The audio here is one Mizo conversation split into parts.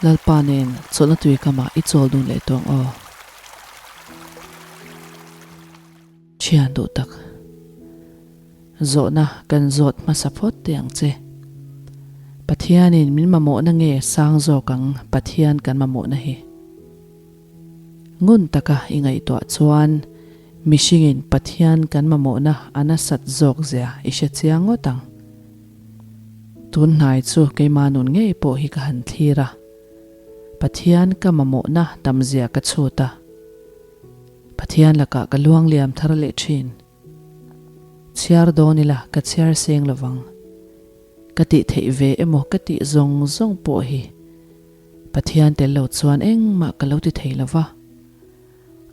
Lalpa nen chawlhna tui kamah i chawl dun leh tawh ang aw. Thian duh tak. Zawhna kan zawt hmasa phawt teh ang che. Pathianin min mamawhna nge sang zawk ang Pathian kan mamawhna hi? Ngun taka i ngaihtuah chuan mihringin Pathian kan mamawhna a nasat zawk zia i hre chiang ngawt ang. Tun hnai chu keimah nun ngei pawh hi ka han thlir a, Pathian ka mamawhna tamzia ka chhut a, Pathian lakah ka luangliam thar leh thin. Chhiar dawn ila ka chhiar seng lovang. Ka tih theih ve emaw ka tih zawng zawng pawh hi Pathian tel lo chuan engmah ka lo ti thei lo va,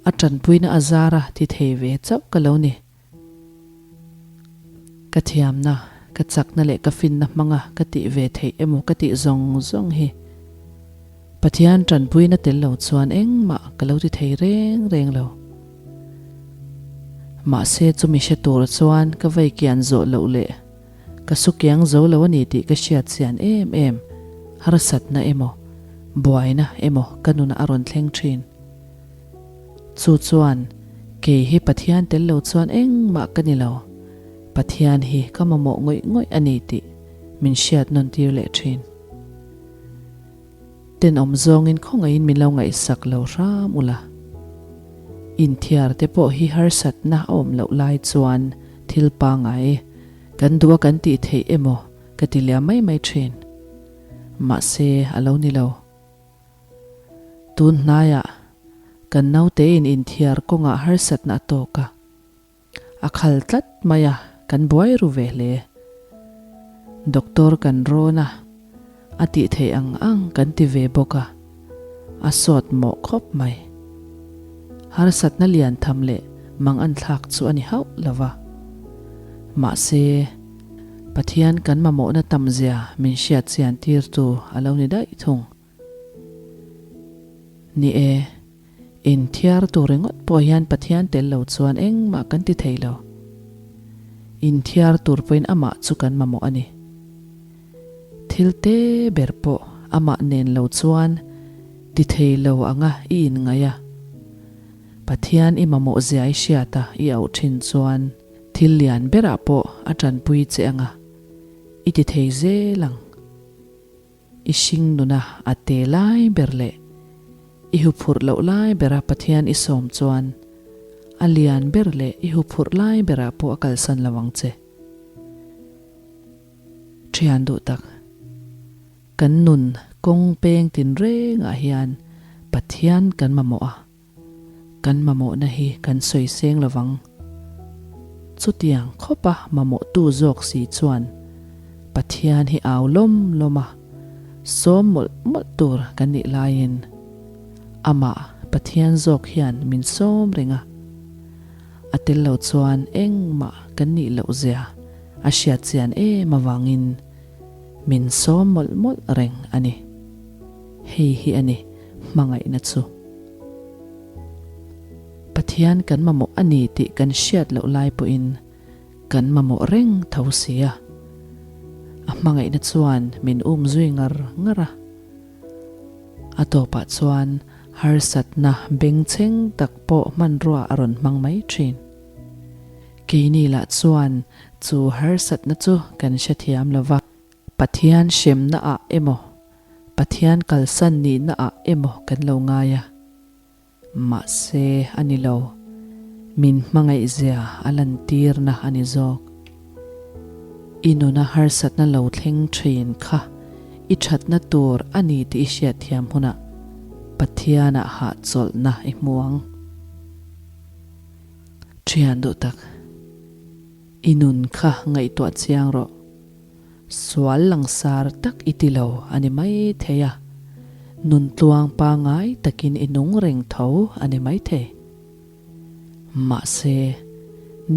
a tanpuina a zara ti thei ve chauh ka lo ni. Ka thiamna, ka chakna leh ka finna hmanga ka tih ve theih emaw ka tih zawng zawng hi Pathian tanpuina tel lo chuan engmah ka lo ti thei reng reng lo. Mahse chumi hre tur chuan ka vei kian zawh loh leh Ka su kiang zo lo a ni tih ka hriat chian em em, harsatna emaw, buaina emaw ka nunah a rawn thleng thin. Chu chuan kei hi Pathian tel lo chuan engmah ka ni lo, Pathian hi ka mamawh ngawih ngawih a ni tih min hriat nawn tir leh thin. Tenawm zawngin khawngaihin min lo ngaihsak lo hram ula. Inthiar te pawh hi harsatna a awm loh lai chuan thil pangai kan duh a kan tih theih emaw ka ti liam mai mai thin. Mahse a lo ni lo. Tun hnaiah kan nautein inthiar kawngah harsatna a tawk a. A khal tlat mai a, kan buai ru ve hle. Doctor kan rawn a, a tih theih ang ang kan ti ve bawk a, a sawt mawh khawp mai. Harsatna lian tham leh mang an thlak chu a ni hauh lo va. Mahse, Pathian kan mamawhna tamzia min hriat chian tirtu a lo ni daih thung. Ni e, inthiar tur ringawt pawh hian Pathian tel lo chuan engmah kan ti thei lo. Inthiar tur pawhin amah chu kan mamawh a ni. Thil te ber pawh amah nen lo chuan ti thei lo anga i inngaih a. Pathian i mamawh zia i hriat a i auh thin chuan thil lian berah pawh a tanpui che anga i ti thei zel ang. I hring nuna a te lai ber leh i huphurh loh lai bera Pathian i sawm chuan a lian ber leh i huphurh lai berah pawh a kalsan lo ang che. Thian duh tak, kan nun kawng peng tinrengah hian Pathian kan mamawh a. Kan mamawhna hi kan sawi seng lo vang. Chutiang khawpa mamawhtu zawk si chuan Pathian hi au lawm lawm a, sawm mawlh mawlh tur kan nih laiin amah Pathian zawk hian min sawm reng a. A tel lo chuan engmah kan nih loh zia a hriat chian em avangin min sawm mawlh mawlh reng a ni. Hei hi a ni hmangaihna chu. Pathian kan mamawh a ni tih kan hriat loh lai pawhin kan mamawh reng tho si a. A hmangaihna chuan min um zui ngar ngar a. A tawpah chuan harsatna bengchheng tak pawh hmanrua a rawn hmang mai thin. Keini lah chuan chu harsatna chu kan hrethiam lo va. Pathian hremna ah emaw, Pathian kalsan nihna ah emaw kan lo ngai a. Mahse a ni lo, min hmangaihzia a lantirna a ni zawk. I nuna harsatna lo thleng thin kha i thatna tur a ni tih i hriatthiam hunah Pathianah hahchawlhna i hmu ang. Thian duh tak, i nun kha ngaihtuah chiang rawh. Sual langsar tak i ti lo a ni mai thei a, nun tluang pangai takin i nung reng tho a ni mai thei. Mahse,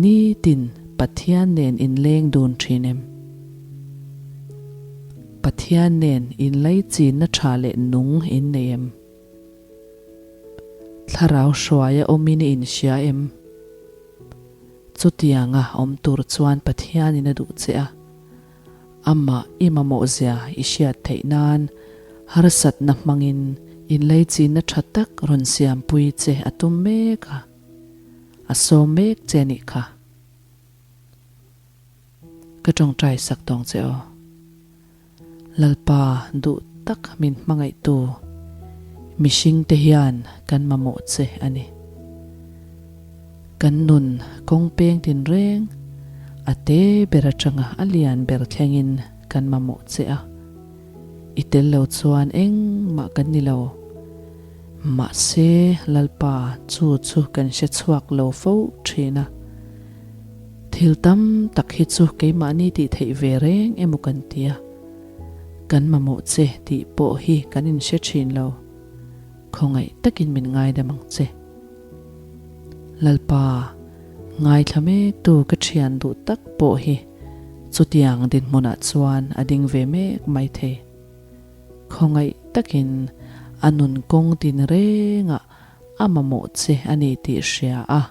nitin Pathian nen inleng dun thin em? Pathian nen inlaichinna tha leh nung in nei em? Thlarau hruaia awmin i inhria em? Chutianga awm tur chuan Pathianin a duh che a, amah i mamawhzia i hriat theih nan Harsatna hmangin inleichina tha tak rawn siampui che a tum mek a, a sawm mek che nih kha. Ka tawngtai sak tawng che aw. Lalpa duh tak min hmangaihtu mihring te hian kan mamawh che a ni. Kan nun kawng peng tinreng a te ber atanga a lian ber thlengin kan mamawh che a. I tel lo chuan engmah kan ni lo. Mahse Lalpa chu chu kan hre chhuak lo fo thin a. Thil tam tak hi chu keimahni tih theih ve reng emaw kan ti a, kan mamawh che tih pawh hi kan inhre thin lo. Khawngaih takin min ngaidam ang che. Lalpa, ngaithla mektu ka thian duh tak pawh hi chutiang dinhmunah chuan a ding ve mek mai thei. Khawngaih takin a nun kawng tin rengah a mamawh che a ni tih hria a,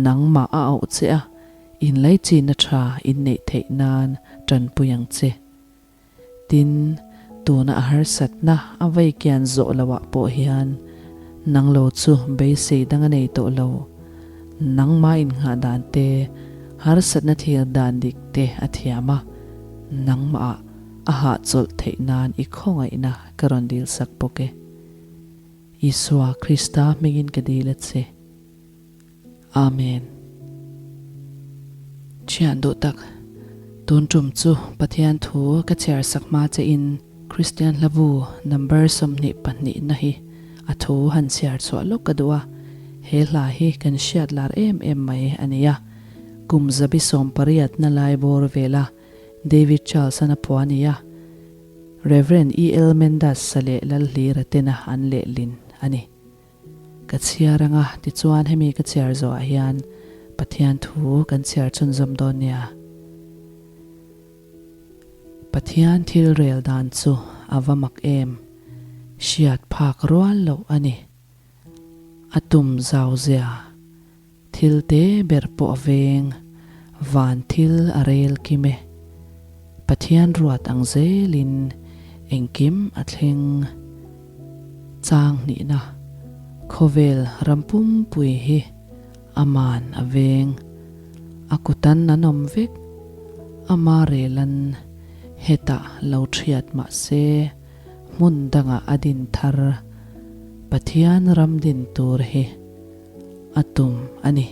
Nangmah a auh che a, inlaichinna tha inneih theih nan tanpui ang che. Tin, tuna a harsatna a vei kian zawh loah pawh hian nang lo chu beisei dang a nei tawh lo. Nangmah innghah dan te, harsatna thlir dan dik te a thiam a, nangmah a hahchawlh theih nan i khawngaihna ka rawn dilsak bawk e. Isua Krista hmingin ka dil a che. Amen. Thian duh tak, tun tum chu Pathian thu ka chhiar sak hma che in Kristian hlabu number 22 na hi a thu han chhiar chhuah lawk ka duh a, he hla hi kan hriat lar em em mai a ni a, kum 18 na lai bawr vela David Charles-an a phuah a ni a, Rev. E.L. Mendas-a leh Lalhlira tena an lehlin a ni. Ka chhiar anga tichuan hemi ka chhiar zawhah hian Pathian thu kan chhiar chhunzawm dawn nia. Pathian thil rel dan chu a va mak em, hriat phak rual loh a ni. A tum zau zia. Thil te ber pawh a veng, van thil a rel kim e. Pathian ruat ang zelin engkim a thleng. Chang hnihna, khawvel ram pumpui hi aman a veng. A kutan an awm vek, ama relan hetah lo thiat mah se hmun dangah a din thar. Pathian ram din tur hi. a tum a ni.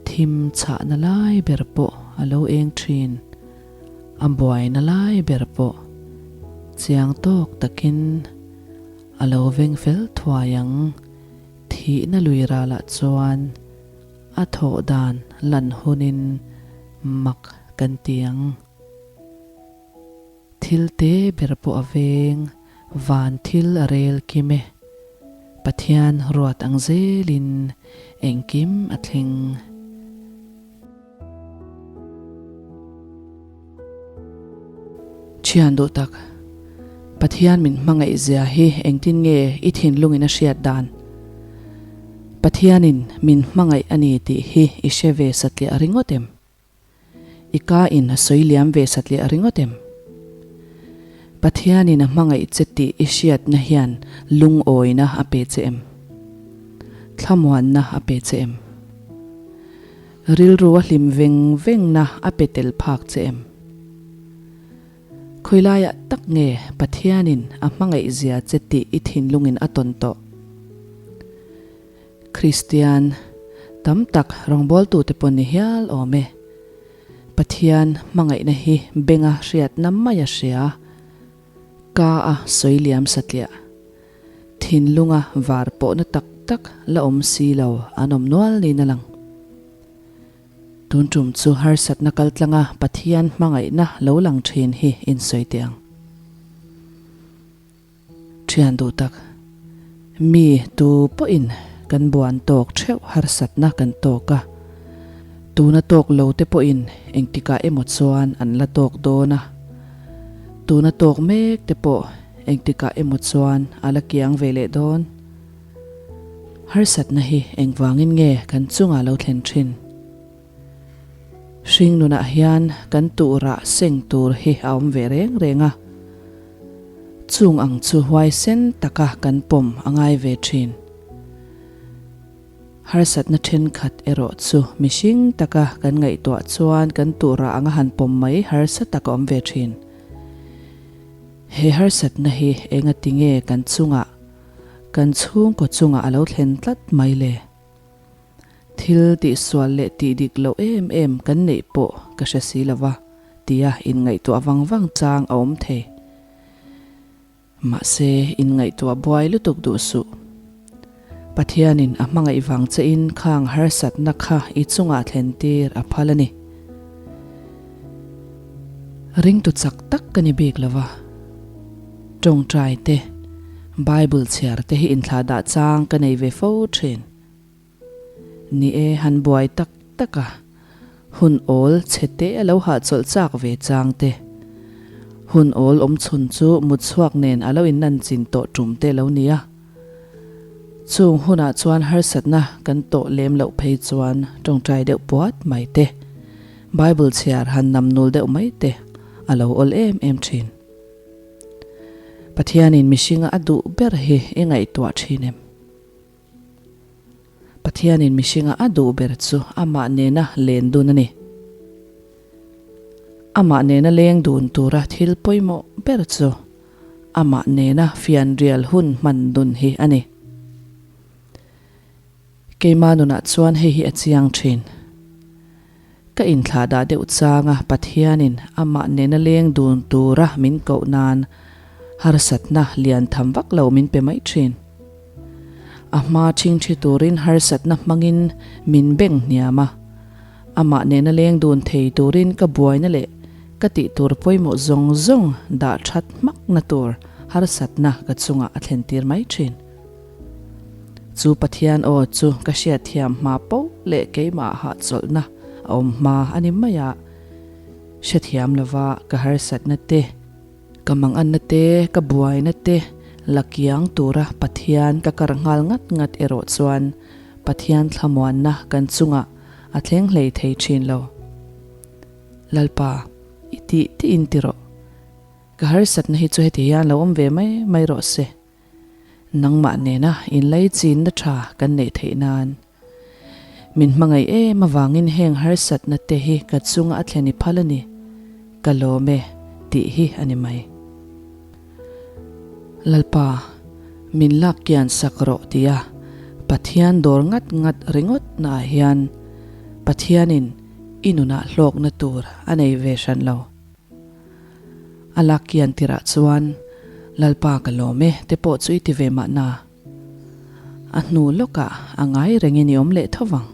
Thim chhahna lai ber pawh a lo eng thin, a buaina lai ber pawh chiang tawk takin a lo veng fel thuai ang. Thihna lui ralah chuan a thawh dan lan hunin mak kan ti ang. Thil te ber pawh a veng, van thil a rel kim e. Pathian ruat ang zelin engkim a thleng. Thian duh tak, Pathian min hmangaih zia hi engtin nge i thinlungin a hriat dan? Pathianin min hmangaih a ni tih hi i hre ve satliah ringawt em? I ka in a sawi liam ve satliah ringawt em? Pathianin a hmangaih che tih i hriatna hian lungawina a pe che em? Thlamuanna a pe che em? Rilru a hlim veng vengna a pe tel phak che em? Khawilaiah tak nge Pathianin a hmangaih zia che tih i thinlungin a tawn tawh? Kristian tam tak rawngbawltute pawh ni hial awm e. Pathian hmangaihna hi benga hriatna mai a hria. Ka a sawi liam satliah. Thinlunga var pawhna tak tak la awm si lo an awm nual niin a lang. Tun tum chu harsatna kaltlanga Pathian hmangaihna lo lang thin hi insawi teh ang. Thian duh tak, mi tu pawhin kan buan tawk theuh harsatna kan tawk a, tuna tawk lo te pawhin engtikah emaw chuan an la tawk dawn a, tuna tawk mek te pawh engtikah emaw chuan a la kiang ve leh dawn. Harsatna hi engvangin nge kan chungah lo thlen thin? Hringnunah hian kan tuhrah seng tur hi a awm ve reng reng a. Chung ang chu huaisen taka kan pawm a ngai ve thin. Harsatna thenkhat erawh chu mihring taka kan ngaihtuah chuan kan turah anga han pawm mai harsa tak a awm ve thin. He harsatna hi engati nge kan chungah, kan chhungkaw chungah a lo thlen tlat mai le? Thil tihsual leh tih dik loh em em kan neih pawh ka hre si lo va, tia inngaihtuah vang vang chang a awm thei. Mahse, inngaihtuah buai lutuk duh suh. Pathianin a hmangaih vang chein khang harsatna kha i chungah thlen tir a phal a ni. Ringtu chak tak ka ni bik lo va. Tawngtai te, Bible chhiar te hi inthlahdah chang ka nei ve fo thin. Ni e, han buai tak tak a, hun awl chhe te a lo hahchawlh chak ve chang te, hun awl awm chhun chu mut chhuak nen a lo inlan chin tawh tum te lo ni a. Chung hunah chuan harsatna kan tawh lem loh phei chuan tawngtai deuh puat mai te, Bible chhiar han nam nul deuh mai te a lo awl em em thin. Pathianin mihringa a duh ber hi i ngaihtuah thin em? Pathianin mihringa a duh ber chu amah nena len dun a ni. Amah nena leng dun tura thil pawimawh ber chu amah nena fianrial hun hman dun hi a ni. Keima nunah chuan hei hi a chiang thin. Ka inthlahdah deuh changa Pathianin amah nena leng dun tura min koh nan harsatna lian tham vak lo min pe mai thin. A hma ṭhingṭhi turin harsatna hmangin min beng hniam a, amah nena leng dun thei turin ka buaina leh ka tih tur pawimawh zawng zawng dah ṭhat hmakna tur harsatna ka chungah a thlentir mai ṭhin. Chu Pathian aw chu ka hriatthiam hma poh leh keimah hahchawlhna a awm hma a ni mai a, hrethiam lova ka harsatna te, ka manganna te, ka buaina te la kiang tura Pathian ka kar nghal ngat ngat erawh chuan Pathian thlamuanna kan chungah a thleng hlei thei thin lo. Lalpa, i tih tih in ti rawh. Ka harsatna hi chu heti hian lo awm ve mai mai rawh se. Nangmah nena inlaichinna tha kan neih theih nan. Min hmangaih em avangin heng harsatna te hi ka chunga a thlen i phal a ni, ka lawm e tih hi a ni mai. Lalpa, min lak kian sak rawh tia Pathian dawr ngat ngat ringawt naah hian Pathianin i nunah hlawkna tur a nei ve hran lo. A lak kian tirah chuan, Lalpa ka lawm e te pawh chu i ti ve mahna. A hnu lawkah a ngai rengin i awm leh tho vang.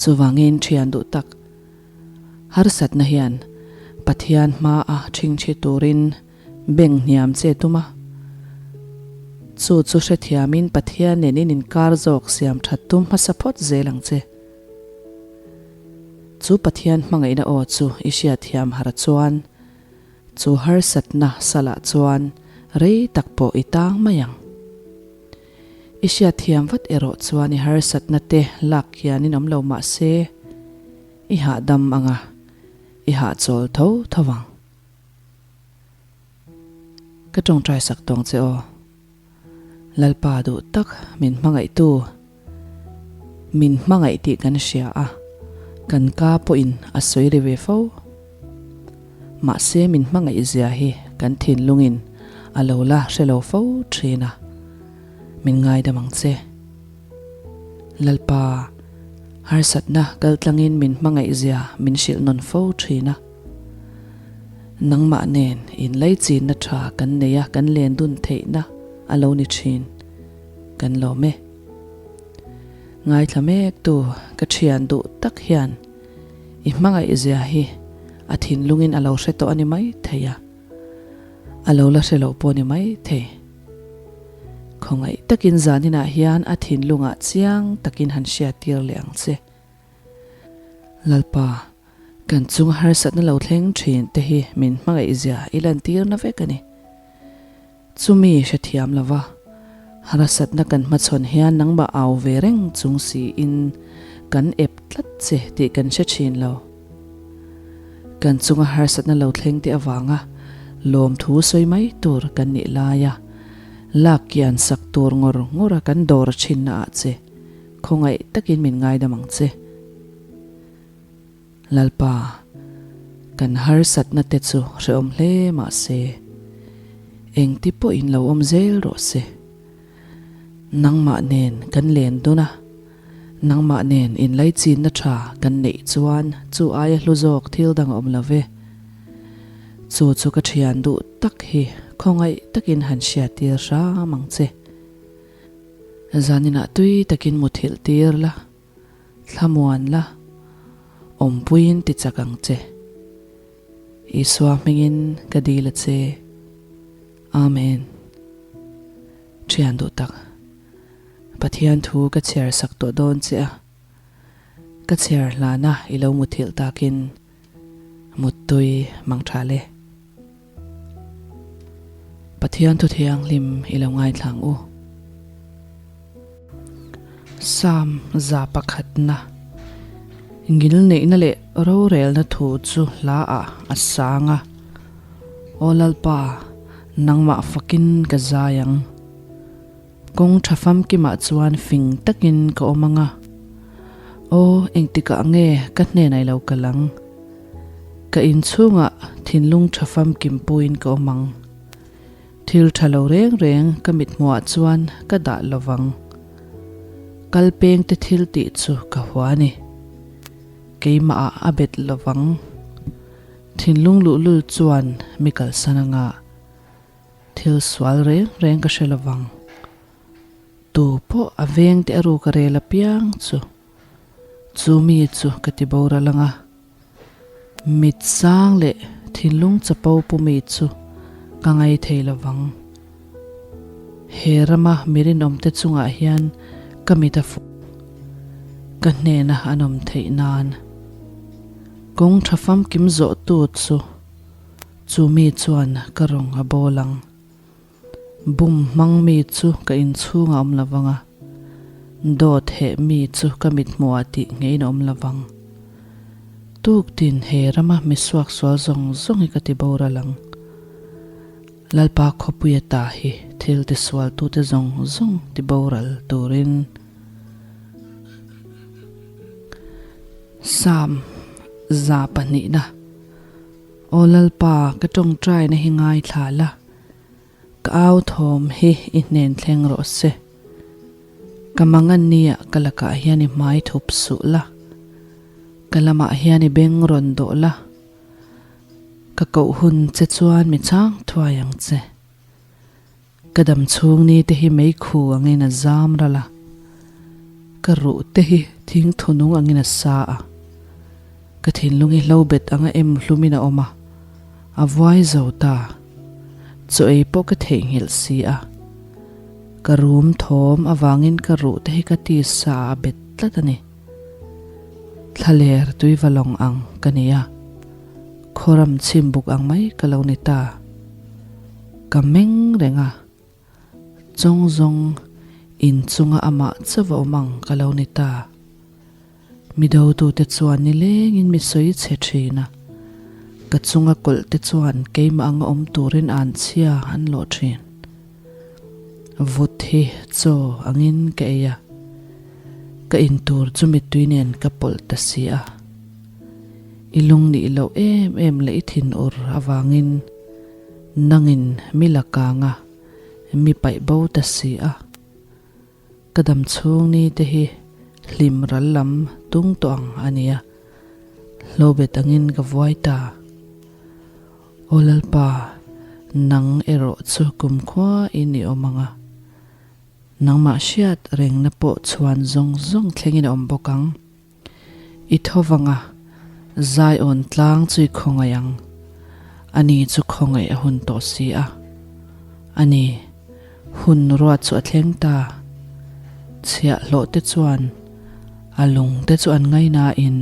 Chuvangin thian duh tak harsatna hian Pathian hmaa ṭhingṭhi turin beng hniam che tum a. Chu chu hrethiamin Pathian nen in inkar zawk siam ṭhat tum hmasa phawt zel ang che. Chu Pathian hmangaihna aw chu i hriatthiam har chuan chu harsatna salah chuan rei tak pawh i tang mai ang. I hriatthiam vat erawh chuan i harsatna te lak hian in awm lo mah se, i hahdam ang a, i hahchawl tho tho vang. Ka tawngtai sak tawng che aw. Lalpa duh tak min hmangaihtu, min hmangaih tih kan hria a, kan ka pawhin a sawi ri ve fo. Mahse min hmangaih zia hi kan thinlungin a lo la hre lo fo thin a, min ngaidam ang che. Lalpa, harsatna kaltlangin min hmangaih zia min hrilh nawn fo thin a. Nangmah nen inlaichinna tha kan nei a, kan len dun theihna a lo ni thin. Kan lawm e. Ngaithla mek tu ka thian duh tak hian i hmangaih zia hi a thinlungin a lo hre tawh a ni mai thei a, a lo la hre lo pawh a ni mai thei. Khawngaih takin zaninah hian a thinlungah chiang takin han hriattir leh ang che. Lalpa. Kan chunga harsatna lo thleng thin te hi min hmangaihzia i lantirna vek a ni. Chumi hrethiam lova harsatna kan hmachhawn hian nangmah au ve reng chung siin kan ep tlat che tih kan hre thin lo. Kan chunga harsatna lo thleng te avanga. Lawmthu sawi mai tur kan nih laia lak kian sak tur ngawr ngawra kan dawr thinna ah che khawngaih takin min ngaidam ang che. Lalpa, kan harsatna te chu hrehawm hle mah se, engti pawhin lo awm zel rawh se. Nangmah nen kan len dun a, nangmah nen inlaichinna tha kan neih chuan chu aia hlu zawk thil dang a awm lo ve. Chu chu ka thian duh tak hi khawngaih takin han hriattir hram ang che. Zaninah tui takin muthilh tir la, thlamuan la, awmpuiin ti chak ang che. Isua hmingin ka dil a che. Amen. Thian duh tak, Pathian thu ka chhiar sak tawh dawn che a, ka chhiar hlana i lo muthilh takin muttui mang tha le. Pathian thu thianghlim i lo ngaithlang u. Psalm 100na Ngilneihna leh rorelna thu chu hla ah a sang a. Aw Lalpa, nangmah fakin ka zai ang. Kawng tha famkimah chuan fing takin ka awm ang a. Aw, engtikah nge ka hnenah i lo kal ang? Ka inchhungah thinlung tha famkim puiin ka awm ang. Thil tha lo reng reng ka mithmuhah chuan ka dah lo vang. Kal pengte thil tih chu ka hua a ni. Keimahah a bet lo vang. Thinlung luhlul chuan mi kalsan anga thil sual reng reng ka hre lo vang. Tu pawh a vengte a ruk a rel apiang chu chu mi chu ka ti boral anga. Mit sang leh thinlung chapo pu mi chu ka ngai thei lo vang. He rama mi rinawmte chungah hian ka mit a fuh ka hnena an awm theih nan. Kawng tha famkim zawh tu chu chu mi chuan ka rawng a bawl ang. Bum hmang mi chu ka inchhung a awm lo vang a, dawt heh mi chu ka mithmuhah tih ngeiin a awm lo vang. Tuktin he rama mi suaksual zawng zawng hi ka ti boral ang. Lalpa khawpuia ta hi thil tisualtute zawng zawng ti boral turin. Psalm 200 na. Aw Lalpa, ka tawngtaina hi ngaithla la, ka au thawm hi i hnen thleng rawh se. Ka mangan nia ka lakah hian i hmai thup suh la, ka lamah hian i beng rawn dawh la, ka koh hun che chuan mi chhang thuai ang che. Ka dam chhung ni te hi meikhu angin a zam ral a, ka ruh te hi thing thunung angin a sa a, ka thinlung hi hlo bet anga em hlumin a awm a, a vuai zo ta. Chaw ei pawh ka theihnghilh si a, ka rum thawm avangin ka ruh te hi ka tisa ah a bet tlat a ni. Thlaler tuiva lawng ang ka ni a, khawram chhim buk ang mai ka lo ni ta. Ka meng reng a, chawng zawng in chunga amah chauh a awm ang ka lo ni ta. Mi dotute chuan nilengin mi sawi chhe thin a, ka chunga kawlh te chuan keimah anga awm turin an chhia an lawh thin. Vut hi chaw angin ka ei a, ka in tur chu mittui nen ka pawlh ta si a. I lung nih loh em em leh i thinur avangin Nangin mi la kang a, mi paih bo ta si a. Ka dam chhung ni te hi hlim ral lam tung tawh ang a nia, hlobet angin ka vuai ta. Aw Lalpa, nang erawh chu kumkhua in i awm ang a, nangmah hriat rengna pawh chhuan zawng zawng thlengin a awm bawk ang. I tho vang a, Zion tlang chu i khawngaih ang. Ani chu khawngaih a hun tawh si a. Ani, hun ruat chu a thleng ta. Chhiahhlawh te chuan a lung te chu an ngainain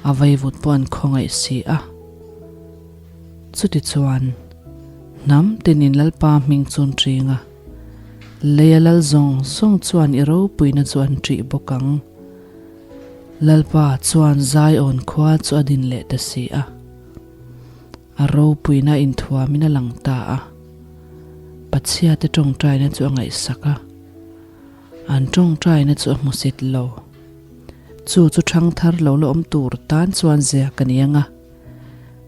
a vaivut pawh an khawngaih si a. Chutichuan, hnam tinin Lalpa hming chu an ṭing a, leia lal zawng zawng chuan i ropuina chu an ṭih bawk ang. Lalpa chuan Zion khua chu a din leh ta si a. A ropuina inthuamin a lang ta a. Pachhiate tawngtaina chu a ngaihsak a. An tawngtaina chu a hmusit lo. Chu chu thangthar lo la awm tur tan chuan ziak a ni ang a.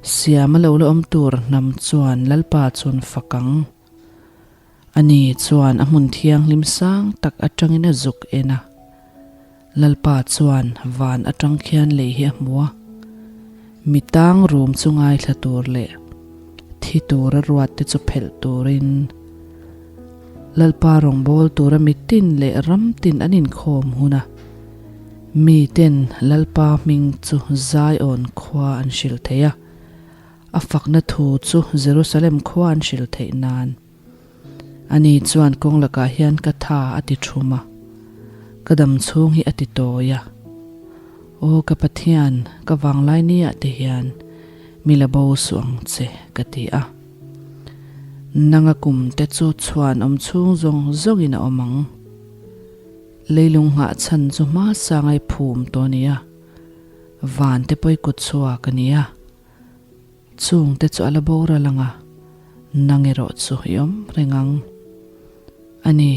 Siama lo la awm tur hnam chuan Lalpa chuan fak ang. Ani chuan a hmun thianghlim sang tak atangin a zuk en a. Lalpa chuan van atang khian lei hi a hmu a. Mi tang rum chu ngaithla tur leh thi tura ruat te chu phelh turin Lalpa rawngbâwl tura mitin leh ram tin an inkhâwm hun a. Miten Lalpa hming chu Zion khua an hrilh thei a, a fakna thu chu Jerusalem khua an hrilh theih nan. Ani chuan kawng lakah hian ka tha a ti thum a, ka dam chhung hi a ti tawi a. Aw ka Pathian, ka vanglai niah te hian mi la bo suh ang che, ka ti a. Nanga kum te chu chhuan awm chhung zawng zawngin a awm ang. Leilung nghah chhan chu hma sangai phum tawh a ni a, van te pawi kut chhuak a ni a. Chung te chu a la boral ang a, nang erawh chu i awm reng ang. A ni,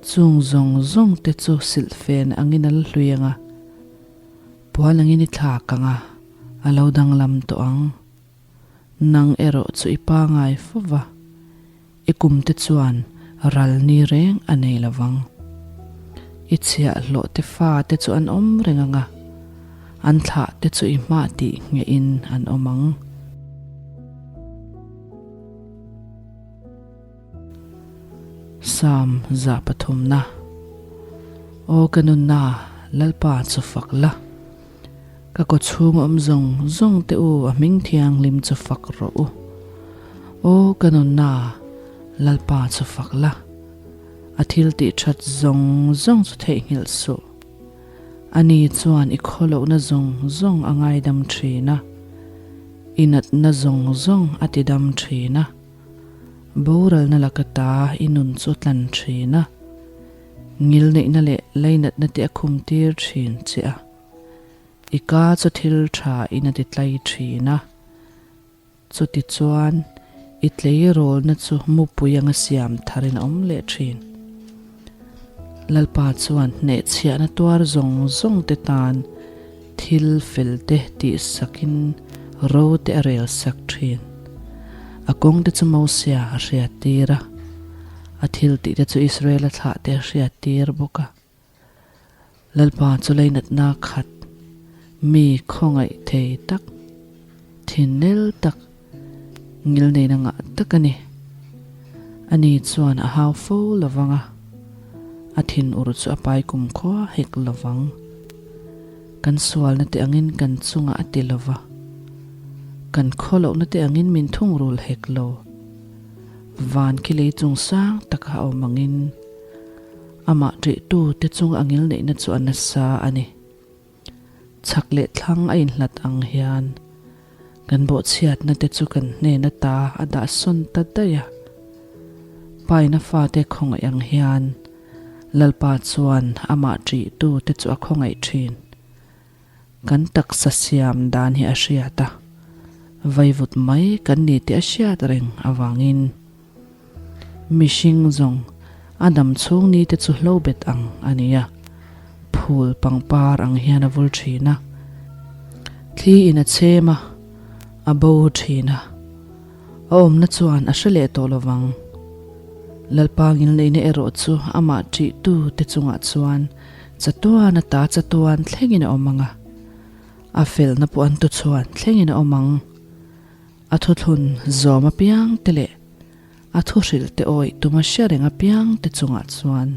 chung zawng zawng te chu silhfen angin a la hlui ang a, puan angin i thlak ang a, a lo danglam tawh ang. Nang erawh chu i pangai fo va, i kum te chuan ral ni reng a nei lo vang. I chhiahhlawh te fa te chu an awm reng ang a, an thlah te chu i hmah tih nghehin an awm ang. Psalm 103na Aw ka nunna, Lalpa chu fak la. Ka kawchhung awm zawng zawng te u a hming thianghlim chu fak rawh u. Aw ka nunna, Lalpa chu fak la. A thil tih that zawng zawng chu theihnghilh suh. Ani chuan i khawlohna zawng zawng a ngaidam thin a, i natna zawng zawng a tidam thin a, boralna laka ta i nun chu a tlan thin a, ngilneihna leh lainatna te a khumtir thin che a. I ka chu thil tha in a ti tlai thin a, chuti chuan i tleirawlna chu mupui anga siam tharin a awm leh thin. Lalpa chuan hnehchhiahna tuar zawng zawng te tan thil fel te tihsakin ro te a rel sak thin. A kawng te chu Mosia a hriattir a, a thil tih te chu Israela thlah te a hriattir bawk a. Lalpa chu leinatna khat, mi khawngaih thei tak, thinel tak, ngilneina ngah tak a ni. Ani chuan a hau fo lo vang a, a thinur chu a pai kumkhua hek lo vang. Kan sualna te angin kan chungah a ti lo va, kan khawlohna te angin min thungrul hek lo. Van khi lei chung sang taka a awm angin, Amah ṭihtu te chung a ngilneihna chu a nasa a ni. Chhak leh thlang a inhlat ang hian kan bawhchhiatna te chu kan hnen ata a dah sawn ta daih a. Paina fate khawngaih ang hian Lalpa chuan amah ṭihtu te chu a khawngaih ṭhin. Kan taksa siam dan hi a hriat a, vaivut mai kan ni tih a hriat reng avangin mihring zawng a dam chhung ni te chu hlo bet ang a ni a, phul pangpar ang hian a vul thin a, thli in a chhem a, a bo thin a, a awmna chuan a hre leh tawh lovang. Lalpa ngilneihna erawh chu amah ṭihtu te chungah chuan Chatuan ata chatuan thlengin a awm ang a, a felna pawh an tuchhuan thlengin a awm ang. A thuthlun zawm apiang te leh a thuhrilh te awih tuma hria reng apiang te chungah chuan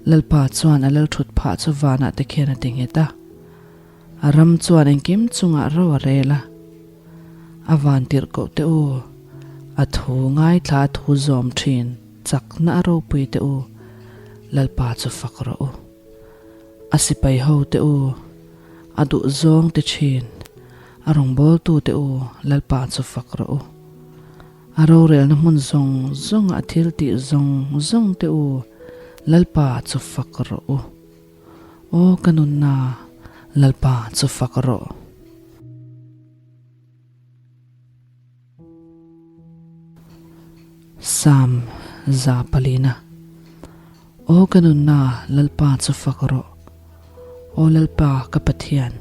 Lalpa chuan a lalthut phah chu vanah te khian a ti nghet a, a ram chuan engkim chungah ro a rel a. A van tirhkoh te u, a thu ngaithla a thu zawm thin. Chakna a ropui teh u, Lalpa chu fak rawh u. A sipai ho teh u, a duh zawng ti thin, a rawngbawltu teh u, Lalpa chu fak rawh u. A rorelna hmun zawng zawnga a thil tih zawng zawng teh u, Lalpa chu fak rawh u. Aw ka nunna, Lalpa chu fak rawh. Psalm 400. Aw ka nunna, Lalpa chu fak rawh. Aw Lalpa ka Pathian,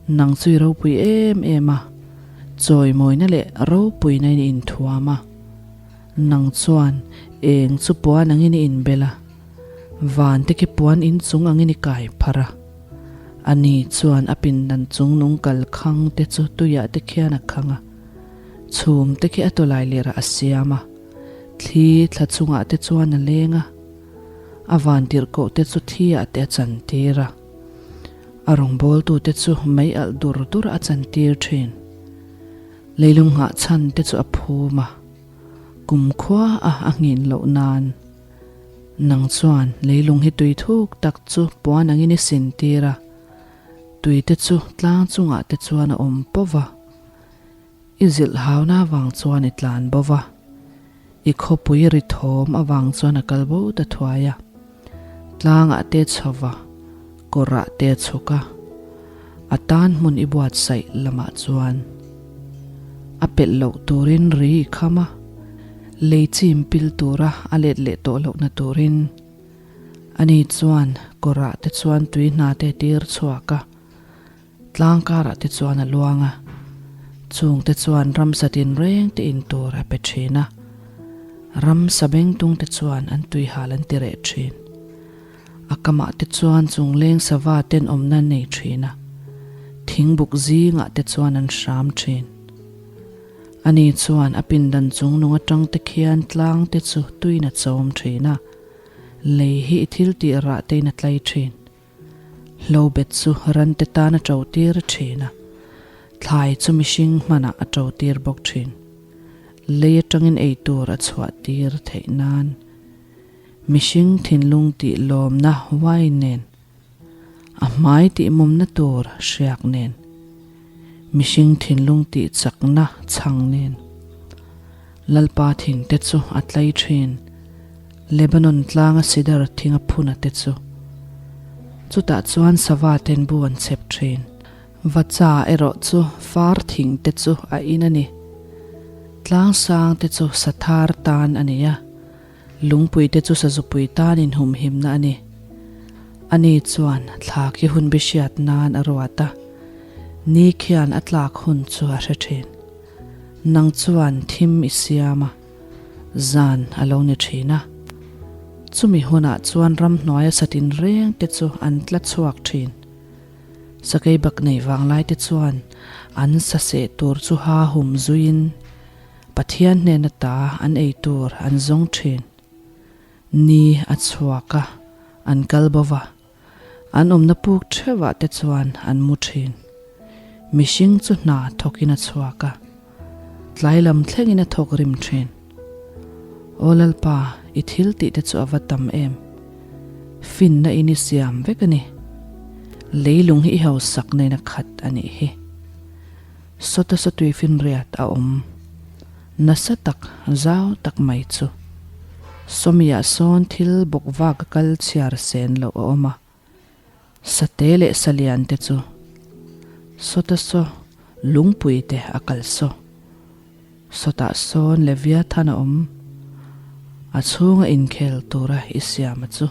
nang chu i ropui em em a, chawimawina leh ropuina in i inthuam a. Nang chuan eng chu puan angin i inbel a, van te khi puan inchung angin i kai pharh a. Ani chuan a pindan chung nung kal khang te chu tuiah te khian a khang a, chhum te khi a tawlai lerah a siam a, thli thla chungah te chuan a leng a, a van tirhkoh te chu thiah te a chantir a, a rawngbawltu te chu mei alh dur dur a chantir thin. Leilung nghah chhan te chu a phum a, kumkhua a a nghin loh nan. Nang chuan leilung hi tui thuk tak chu puan angin i sin tir a, tui te chu tlang chungah te chuan a awm pawh va. I zilh hauna avang chuan i tlan bo va, i khawpui ri thawm avang chuan a kal bo ta thuai a. Tlangah te chho va, kawrah te a chhuk a, a tan hmun i buatsaih lamah chuan a pelh loh turin ri i kham a, lei chim pil tura a let leh tawh lohna turin. Ani chuan kawrah te chuan tui hna te tir chhuak a, tlang karah te chuan a luang a, chung te chuan ramsa tinreng te in tur a pe thin a, ramsa bengtung te chuan an tuihal an ti reh thin. A kamah te chuan chungleng sava ten awmna an nei thin a, thingbuk zingah te chuan an hram thin. Ani chuan a pindan chungnung atang te khian tlang te chu tuin a chawm thin a, lei hi i thil tih rah tein a tlai thin. Hlobet chu ran te tan a to tir thin a, thlai chu mihring hmanah a to tir bawk thin. Lei atangin ei tur a chhuah tir theih nan. Mihring thinlung tih lawmna wine nen, a hmai tih mumna tur hriak nen, mihring thinlung tih chakna chhang nen, Lalpa thing te chu a tlai thin, Lebanon tlanga sidar thing a phun a te chu. Chutah chuan sava ten bu an chhep thin. Vacha erawh chu far thing te chu a in a ni. Tlang sang te chu sathar tan a ni a. Lungpui te chu sazupui tan inhumhimna a ni. Ani chuan thla khi hun bi hriat nan a ruat a, ni khian a tlak hun chu a hre thin. Nang chuan thim i siam a, zan a lo ni thin a. Chumi hunah chuan ramhnuaia satin reng te chu an tla chhuak thin. Sakei bak nei vanglai te chuan an saseh tur chu ha hum zuiin, Pathian hnena ta an ei tur an zawng thin. Ni a chhuak a, an kal bo va, an awmna puk theuhah te chuan an mu thin. Mihring chu hna thawkin a chhuak a, tlai lam thlengin a thawk rim thin. Aw Lalpa, i thil tih te chu a va tam em! Finna in i siam vek a ni. Leilung hi i hausak nen a khat a nih hi. Sawta sawtui finriat a awm nasa tak zau tak mai chu. Sawmiah sawn thil bawk vak a kal chhiar sen loh a awm a, sate leh salian te chu sawta saw lungpui te a kal saw. Sawtah sawn Leviathan a awm, a chhunga inkhel tura i siam a chu.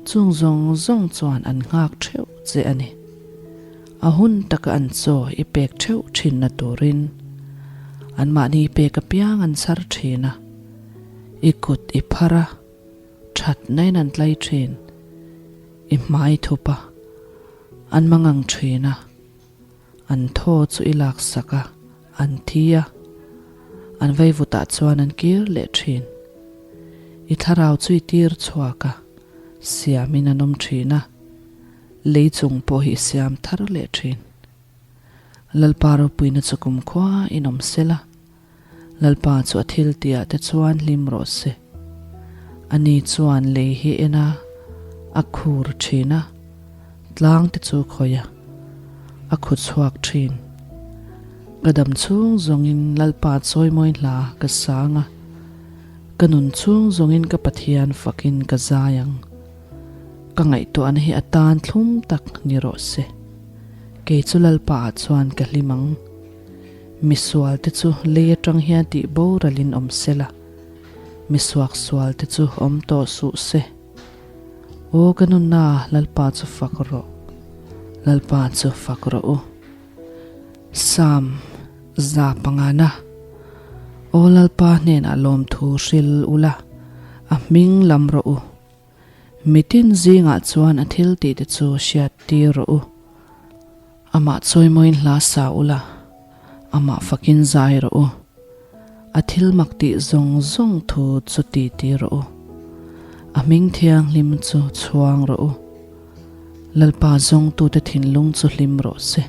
Chung zawng zawng chuan an nghak theuh che a ni. A hun taka an chaw i pek theuh thinna turin anmahni pek apiang an chhar thin a, i kut i phar a, thatnain an tlai thin, i hmai thup a, an mangang thin a, an thaw chu i laksak a, an thi a, an vaivutah chuan an kir leh thin. I thlarau chu i tir chhuak a, siamin an awm thin a. Lei chung pawh hi i siam thar leh thin. Lalpa ropuina chu kumkhua in awm sel a, Lalpa chu a thil tihah te chuan hlim rawh se. Ani chuan lei hi en a, a khur thin a, tlang te chu khawih a, a khu chhuak thin. Ka dam chhung zawngin Lalpa chawimawi hla ka sang a, ka nun chhung zawngin ka Pathian fakin ka zai ang. Ka ngaihtuahna hi a tan thlum tak ni rawh se. Kei chu Lalpa ah chuan ka hlim ang. Misualte chu lei atang hian tih boralin awm sela, misuaksualte chu awm tawh suh se. Aw ka nunna, Lalpa chu fak rawh, Lalpa chu fak rawh u. Psalm 500. Aw Lalpa hnenah lawmthu hril ula, a hming lam rawh u. Mitin zingah chuan a thil tih te chu hriat tir rawh u. Amah chawimawiin hla sa ula, amah fakin zai rawh u. A thil mak tih zawng zawng thu chu ti ti rawh u. A hming thianghlim chu chhuang rawh u. Lalpa zawngtute thinlung chu hlim rawh se.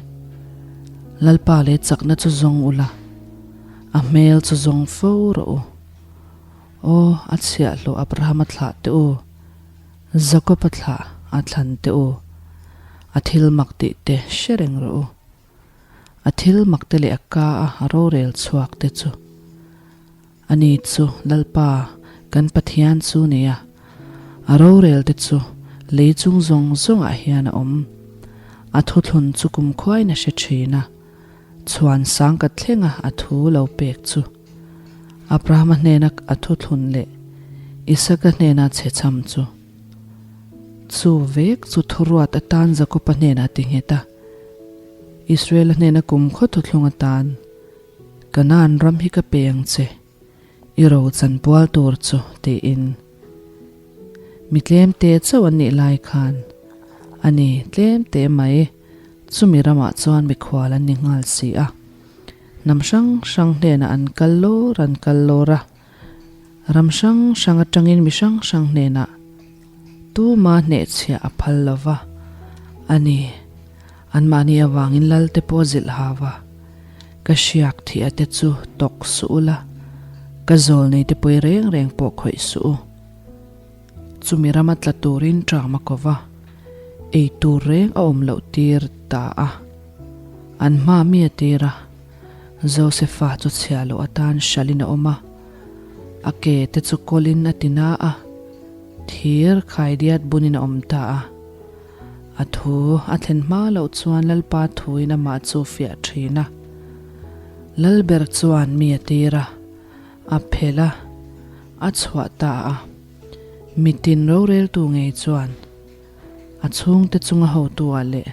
Lalpa leh chakna chu zawng ula, a hmel chu zawng fo rawh u. Aw, a chhiahhlawh Abrahama thlah teh u, Jakoba thlah a thlan teh u, a thil mak tih te hre reng rawh u. A thil mak te leh a ka a a rorel chhuak te chu. Ani chu Lalpa kan Pathian chu nia, a rorel te chu lei chung zawng zawngah hian a awm. A thuthlun chu kumkhuain a hre thin a, chhuan sang ka thlenga a thu lo pek chu. Abrahama hnena a thuthlun leh Isaka hnena chhechham chu. Chu vek chu thuruat atan Jakoba hnenah ti nghet a, Israela hnena kumkhaw thuthlung atan, Kanaan ram hi ka pe ang che, i ro chanpual tur chu, tiin. Mi tlemte chauh an nih lai khan, a ni, tlemte mai, chumi ramah chuan mikhual an ni nghal si a. Hnam hrang hrang hnenah an kal lawr an kal lawr a, ram hrang hrang atangin mi hrang hrang hnenah tuma hnehchhiah a phal lo va, a ni, anmahni avangin Lalte pawh a zilh hau va, Ka hriak thih a te chu tawk suh ula, ka zawl nei te pawi reng reng pawh khawih suh u. Chumi rama tla turin ṭam a ko va, ei tur reng a awm loh tir ta a. An hma mi a tir a, Josefa chu chhia loh atan hralhin a awm a, a ke te chu kawlin a ti na a, thir khaidiat bunin a awm ta a. A thu a thlen hma loh chuan Lalpa thuin amah chu fiah thin a. Lalber chuan mi a tir a, a phelh a, a chhuah ta a. Mitin roreltu ngei chuan a chhungte chunga hotu-ah leh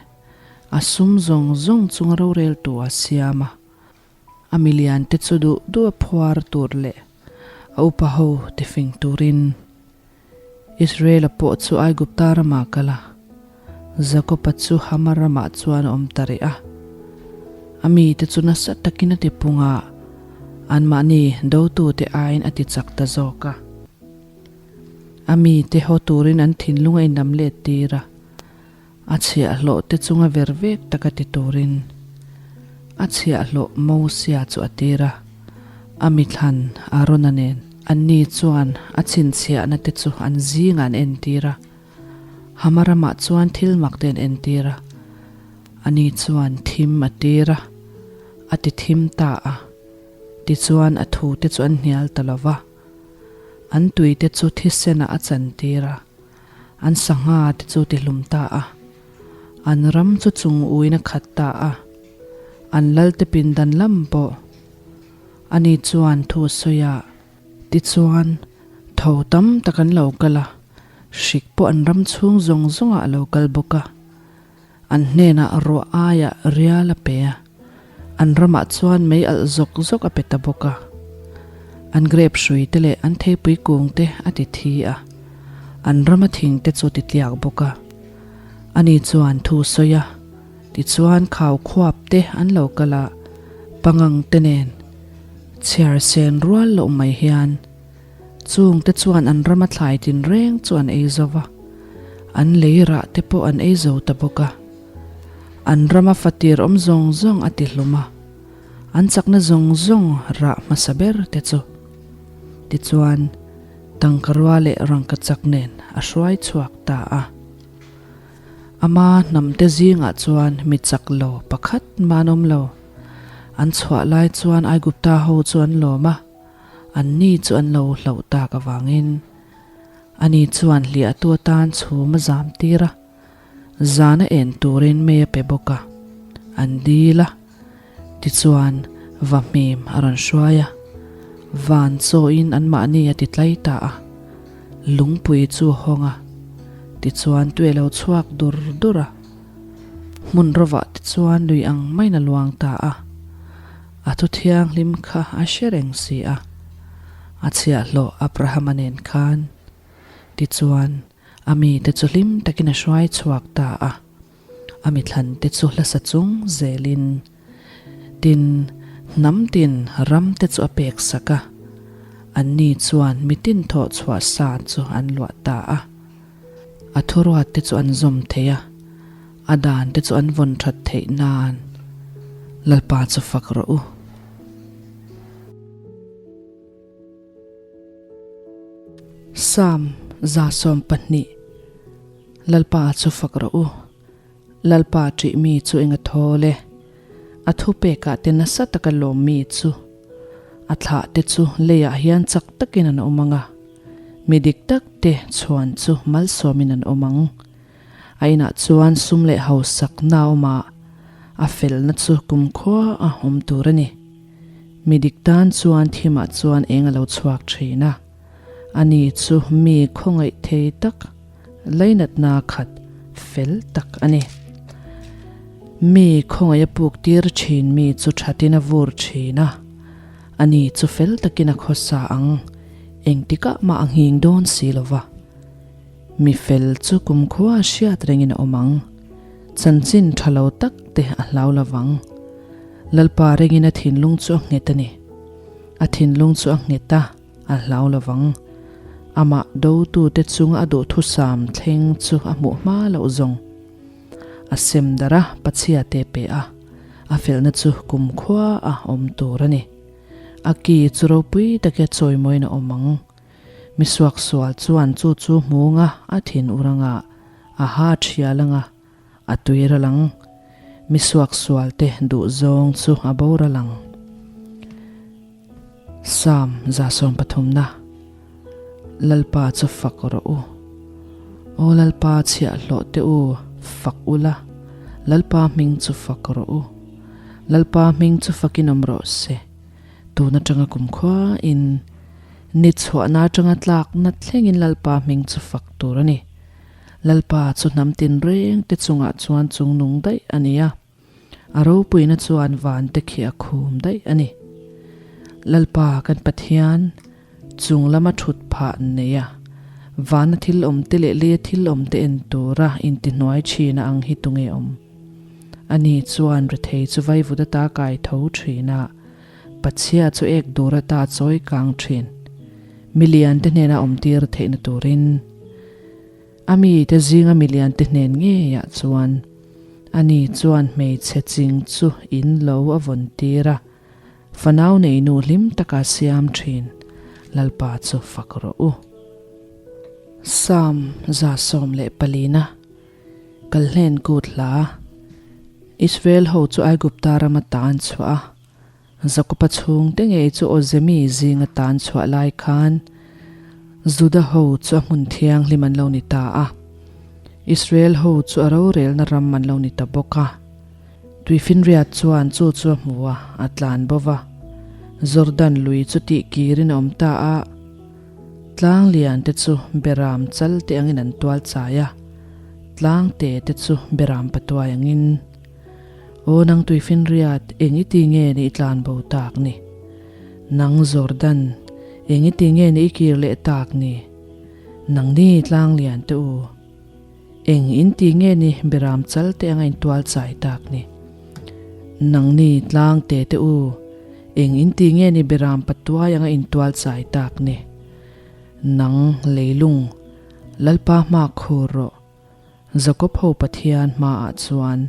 a sum zawng zawng chunga roreltu a siam a, a miliante chu duh duh a phuar tur leh a upa ho tifing turin. Israela pawh chu Aigupta ramah a kal a, Jakoba chu Hama ramah chuan a awm ta rih a. A mite chu nasa takin a tipung a, anmahni dotute aiin a tichak ta zawk a. A mite haw turin an thinlung a inlam let tir a. A chhiahhlawh te chunga ver vek taka ti turin a chhiahhlawh Mosia chu a tir a, a mithlan Arona nen. Anni chuan a chhinchhiahna te chu an zingah an entir a, Hama ramah chuan thil mak te an entir a. Ani chuan thim a tir a, a ti thim ta a, tichuan a thu te chu an hnial ta lo va, an tui te chu thisenah a chantir a. An sangha te chu ti hlum ta a, an ram chu chung uin a khat ta a, an lalte pindan lam pawh ani chuan thu a sawi a. Tichuan, tho tam tak an lo kal a, hrik pawh an ram chhung zawng zawngah a lo kal bawk a. An hnenah ruah aiah rial a pe a, an ramah chuan mei alh zawk zawk a pe ta bawk a. An grape hrui te leh an theipui kung te a ti thi a, an rama thing te chu a ti tliak bawk a. Ani chuan thu sawi a, tichuan khau khuap te an lo kal a, pangang te nen chhiar sen rual loh mai hian Chung te chuan an rama thlai tinreng chu an ei zo va, an lei rah te pawh an ei zo ta bawk a. An rama fatir awm zawng zawng a ti hlum a, an chakna zawng zawng rah hmasa ber te chu. Tichuan, tangkarua leh rangkachak nen a hruai chhuak ta a. Ama hnamte zingah chuan mi chak lo pakhat mah an awm lo. An chhuah lai chuan Aigupta ho chu an lawm a. Anni chu an lo hlauh tak avangin ani chuan hliahtu atan chhum a zam tir a, zana en turin mei a pe bawk a, an dil a. Tichuan, Vahmim a rawn hruai a, van chawiin anmahni a ti tlai ta a. Lungpui chu a hawng a, tichuan tui a lo chhuak dur dur a. Hmun rovah tichuan lui ang maiin a luang ta a. A thu thianghlim kha a hre reng si a, a chhiahhlawh Abrahama nen khan. Tichuan, a mite chu hlim takin a hruai chhuak ta a, a mithlante chu hlasa chung zelin tin hnam tin ram te chu a pek sak a, anni chuan mitin thawh chhuah sa chu an luah ta a. A thuruat te chu an zawm thei a, a dan te chu an vawn that theih nan Lalpa chu fak rawh u. Psalm 12 Lalpa chu fak rawh u. Lalpa ṭih mi chu eng a thawl e. A thupekah te nasa taka lawm mi chu. A thlah te chu leiah hian chak takin an awm ang a, mi dik tak te chhuan chu malsawmin an awm ang. A inah chuan sum leh hausakna a awm a, a felna chu kumkhua a awm tur a ni. Mi dik tan chuan thimah chuan eng a lo chhuak thin a, ani chu mi khawngaih thei tak, Lainatna khat fel tak a ni. Mi khawngaih a puk tir thin mi chu thatin a vur thin a, ani chu fel takin a khawsa ang, engtikah mah a nghing dawn si lo va. Mi fel chu kumkhua hriat rengin a awm ang, chanchin tha lo tak te a hlau lo vang. Lalpa rengin a thinlung chu a nghet a ni. A thinlung chu a nghet a. A hlau lovang. Amah dotute chunga a duhthusam thleng chu a hmuh hma loh zawng. A sem darh a, Pachhia te pe a, a felna chu kumkhua a awm tur a ni. A ki chu ropui taka chawimawiin a awm ang. Mi suaksual chuan chu chu hmunga a thin ur anga, a ha thial anga, A tui ral ang. Mi suaksual te duh zawng chu a boral ang. Psalm 133 Lalpa chu fak rawh u. Aw Lalpa chhiahhlawh te u, fak ula, Lalpa hming chu fak rawh u. Lalpa hming chu fakin awm rawh se. Tun atanga kumkhua in ni chhuahna atanga tlakna thlengin Lalpa hming chu fak tur a ni. Lalpa chu hnam tinreng te chungah chuan chungnung daih a ni a, a ropuina chuan van te khi a khum daih a ni. Lalpa kan Pathian, chung lama thut phah nei a, vana thil awm te leh leia thil awm te en tura intihnuai thin a ang hi tunge awm? Ani chuan rethei chu vaivut ata kai tho thin a, Pachhia chu ek dur ata chawi kang thin. Milian te hnena awmtir theihna turin a mite zinga milian te hnen ngeiah chuan ani chuan hmeichhe ching chu in lo a vawn tir a, fanau neinu hlim taka siam thin Lalpa chu fak rawh u. Psalm 114 Kalhlen kut hla Israel ho chu Aigupta rama tan chhuah a, Jakoba chhungte ngei chu Awzemi zinga tan chhuah lai khan Juda ho chu a hmun thianghlim an lo ni ta a, Israel ho chu a rorelna ram an lo ni ta bawk a. Tuifinriat chuan chu chu a hmu a, a tlan bo va. Jordan lui chu tih kirin a awm ta a, tlang lian te chu beram chal te angin an tual chai a, tlang te te chu beram patuai angin. Aw nang tuifinriat, eng i ti nge ni i tlan bo tak ni? Nang Jordan, eng i ti nge ni i kir leh tak ni? Nang ni tlang lian te u, eng in ti nge ni beram chal te anga in tual chai tak ni? Nang ni tlang te te u, eng in ti nge ni beram patuai anga in tual chai tak ni? Nang leilung, Lalpa hma khur rawh. Jakob ho Pathian hmaah chuan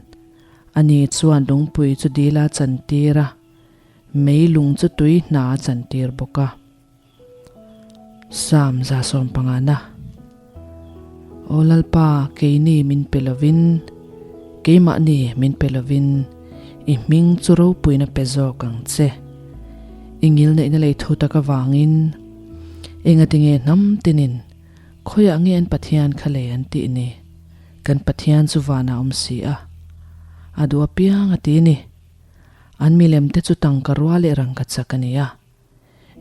ani chuan lungpui chu dil a chantir a, mei lung chu tui hna a chantir bawk a. Psalm 115 na Aw Lalpa, keini min pe lovin, keimahni min pe lovin, i hming chu ropuina pe zawk ang che. I ngilneihna lei thu tak avangin, engatinge hnam tinin Khawiah nge an Pathian kha lei an tih ni? Kan Pathian chu vanah a awm si a, a duh apiang a ti ni. An milem te chu tangka rua leh rangkachak a ni a.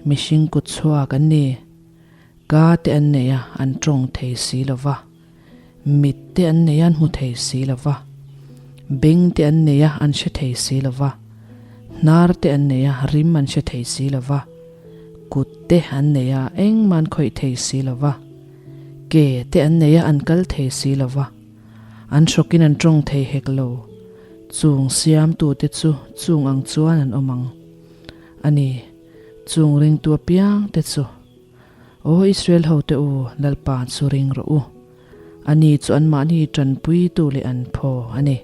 Mihring kut chhuak an ni. Ka te an nei a, an tawng thei si lo va. Mit te an nei a, an hmu thei si lo va. Beng te an nei a, an hre thei si lo va. Hnar te an nei a, rim an hre thei si lo va. Kut te an nei a, engmah an khawih thei si lo va. Ke te an nei a, an kal thei si lo va. An hrawkin an tawng thei hek lo. Chung siamtute chu chung ang chuan an awm ang. A ni, chung ringtu apiang te chu. Aw Israel hote u, Lalpa chu ring rawh u. A ni chu anmahni tanpuitu leh an phaw a ni.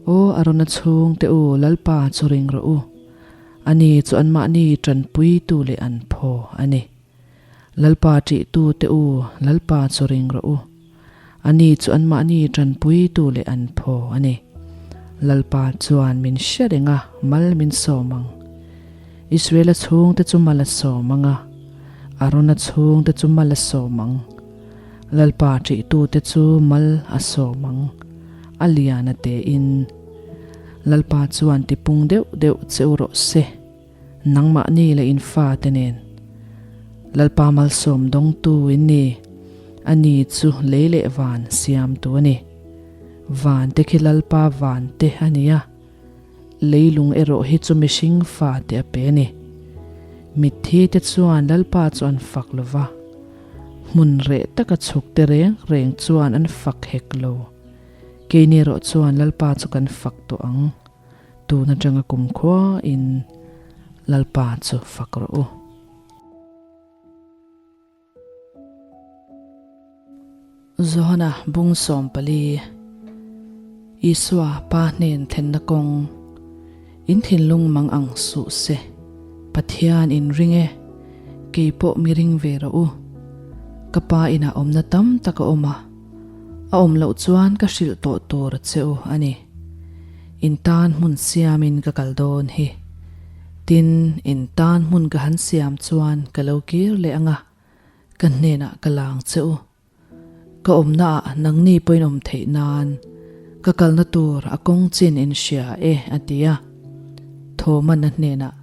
Aw Arona chhungte u, Lalpa chu ring rawh u. A ni chu anmahni tanpuitu leh an phaw a ni. Lalpa ṭihtute u, Lalpa chu ring rawh u. Ani chu anmahni ṭanpuitu leh an phaw a ni. Lalpa chuan min hre reng a, mal min sawm ang. Israela chhungte chu mal a sawm ang a, Arona chhungte chu mal a sawm ang. Lalpa ṭihtute chu mal a sawm ang, a lian a tein. Lalpa chuan tipung deuh deuh che u rawh se. Nangmahni leh in fate nen Lalpa malsawm dawngtu in ni. A ni chu lei leh van siamtu a ni. Van te khi Lalpa van te a ni a, leilung erawh hi chu mihring fate a pe a ni. Mitthi te chuan Lalpa chu an fak lo va, hmun reh taka chhuk te reng reng chuan an fak hek lo. Keini erawh chuan Lalpa chu kan fak tawh ang. Tun atanga kumkhua in Lalpa chu fak rawh u. Johana bung 14 Isua Pa hnen thlenna kawng In thinlung mang ang suh se Pathian in ring e kei pawh mi ring ve rawh u. Ka Pa inah awmna tam tak a awm a, a awm loh chuan ka hrilh tawh tur che u a ni. In tan hmun siamin ka kal dawn hi. Tin, in tan hmun ka han siam chuan ka lo kir leh ang a, ka hnenah ka lang che u. Ka awmnaah nangni pawhin awm theih nan ka kalna tur a kawng chin in hria e, a ti a. Thawman a hnenah,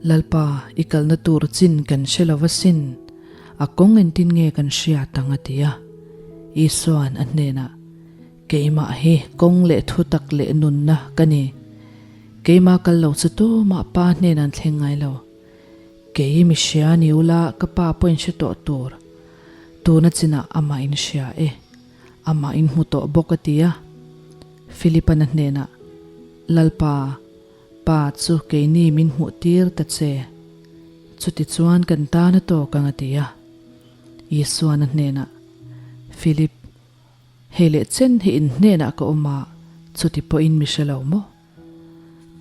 Lalpa, i kalna tur chin kan hre lo va sin, a kawng engtin nge kan hriat ang a ti a. Isua'n a hnenah, Keimah hi kawng leh thutak leh nunna ka ni. Keimah kal lo chu tumah Pa hnen an thleng ngai lo. Kei mi hria ni ula ka Pa pawh in hre tawh tur. Tuna chinah amah in hria e. Amah in hmu tawh bawk a ti a. Philipan a hnenah, Lalpa, Pa chu keini min hmuh tir ta che. Chutichuan kan tan a tawk ang a ti a. Isuan a hnenah, Philip, Hei leh chen hi in hnenah ka awm a, chuti pawhin mi hre lo maw?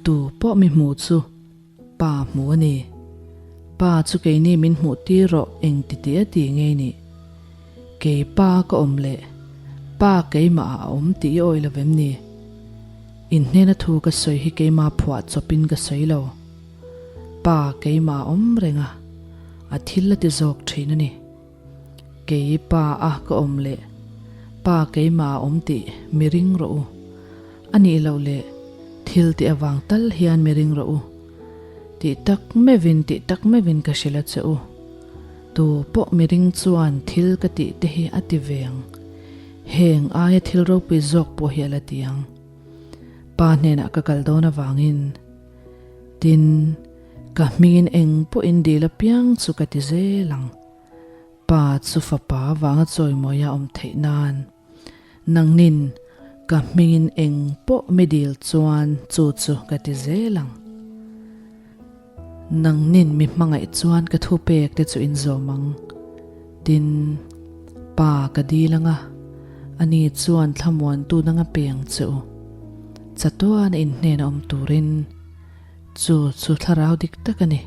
Tu pawh mi hmu chu Pa hmu a ni. Pa chu keini min hmuh tir rawh eng ti tih a ti ngei nih. Kei Pa ka awm leh Pa keimah ah a awm tih i awi lo vem ni? In hnena thu ka sawi hi keimah phuah chawpin ka sawi lo. Pa keimah a awm reng a, a thil a ti zawk thin a ni. Kei Pa a ka awm leh Pa keimah a awm tih mi ring rawh u. A nih loh leh thil tih avang tal hian mi ring rawh u. Tih tak meuhin tih tak meuhin ka hrilh a che u. Tu pawh mi ring chuan thil ka tih te hi a ti ve ang. Heng aia thil ropui zawk pawh hi a la ti ang. Pa hnenah ka kal dawn avangin. Tin, ka hmingin eng pawhin dil apiang chu ka ti zel ang. Pa chu fapa avanga chawimawia awm theih nan. Nangnin ka hmingin eng pawh mi dil chuan chu chu ka ti zel ang. Nangnin mi hmangaih chuan ka thupek te chu in zawm ang. Tin, Pa ka dil ang a, ani chuan thlamuantu dang a pe ang che u. Chatuan a inhnen a awm turin chu chu thlarau dik tak a ni.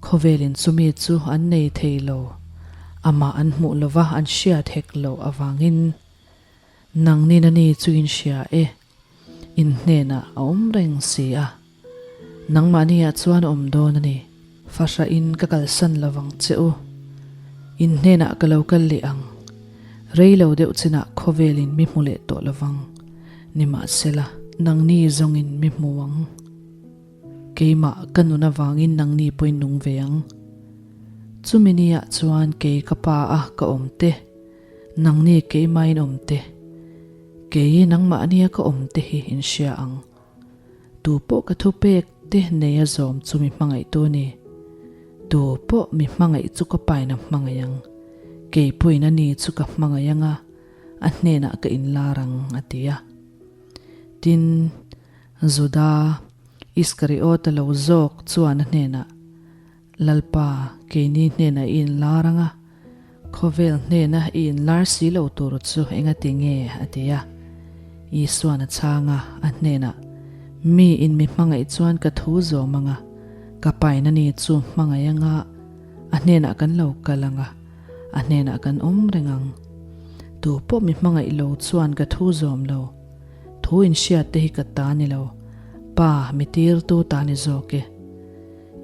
Khawvelin chumi chu an nei thei lo, amah an hmuh lova an hriat hek loh avangin nangnin ani chu in hria e, in hnenah a awm reng si a. Nangmahniah chuan a awm dawn a ni. Fahrahin ka kalsan lovang che u. In hnenah ka lo kal leh ang. Rei lo deuh chinah khawvelin mi hmu leh tawh lovang. Nimahsela, nangni zawngin mi hmu ang. Keimah ka nun avangin nangni pawhin nung ve ang. Chumi niah chuan kei ka Pa a ka awm te, nangni keimahin awm te, kei nangmahnia ka awm te hi in hria ang. Tu pawh ka thupek te nei a zawm chu mi hmangaihtu a ni. Tu pawh mi hmangaih chu ka pain a hmangaih ang. Kei pawhin a ni chu ka hmangaih ang a, a hnenah ka inlar ang, a ti a. Tin, Juda Iskariota lo zawk chuan a hnenah, Lalpa, keini hnenah i inlar ang a, khawvel hnena i inlar si lo tur chu engati nge? a ti a. Isuan a chhang a, a hnenah, Mi in mi hmangaih chuan ka thu zawm ang a, ka pain a ni chu hmangaih ang a, a hnenah kan lo kal ang a, a hnenah kan awm reng ang. Tu pawh mi hmangaih lo chuan ka thu zawm lo. Thu inhriat te hi ka ta ni lo, Pa mi tirtu ta ni zawk e.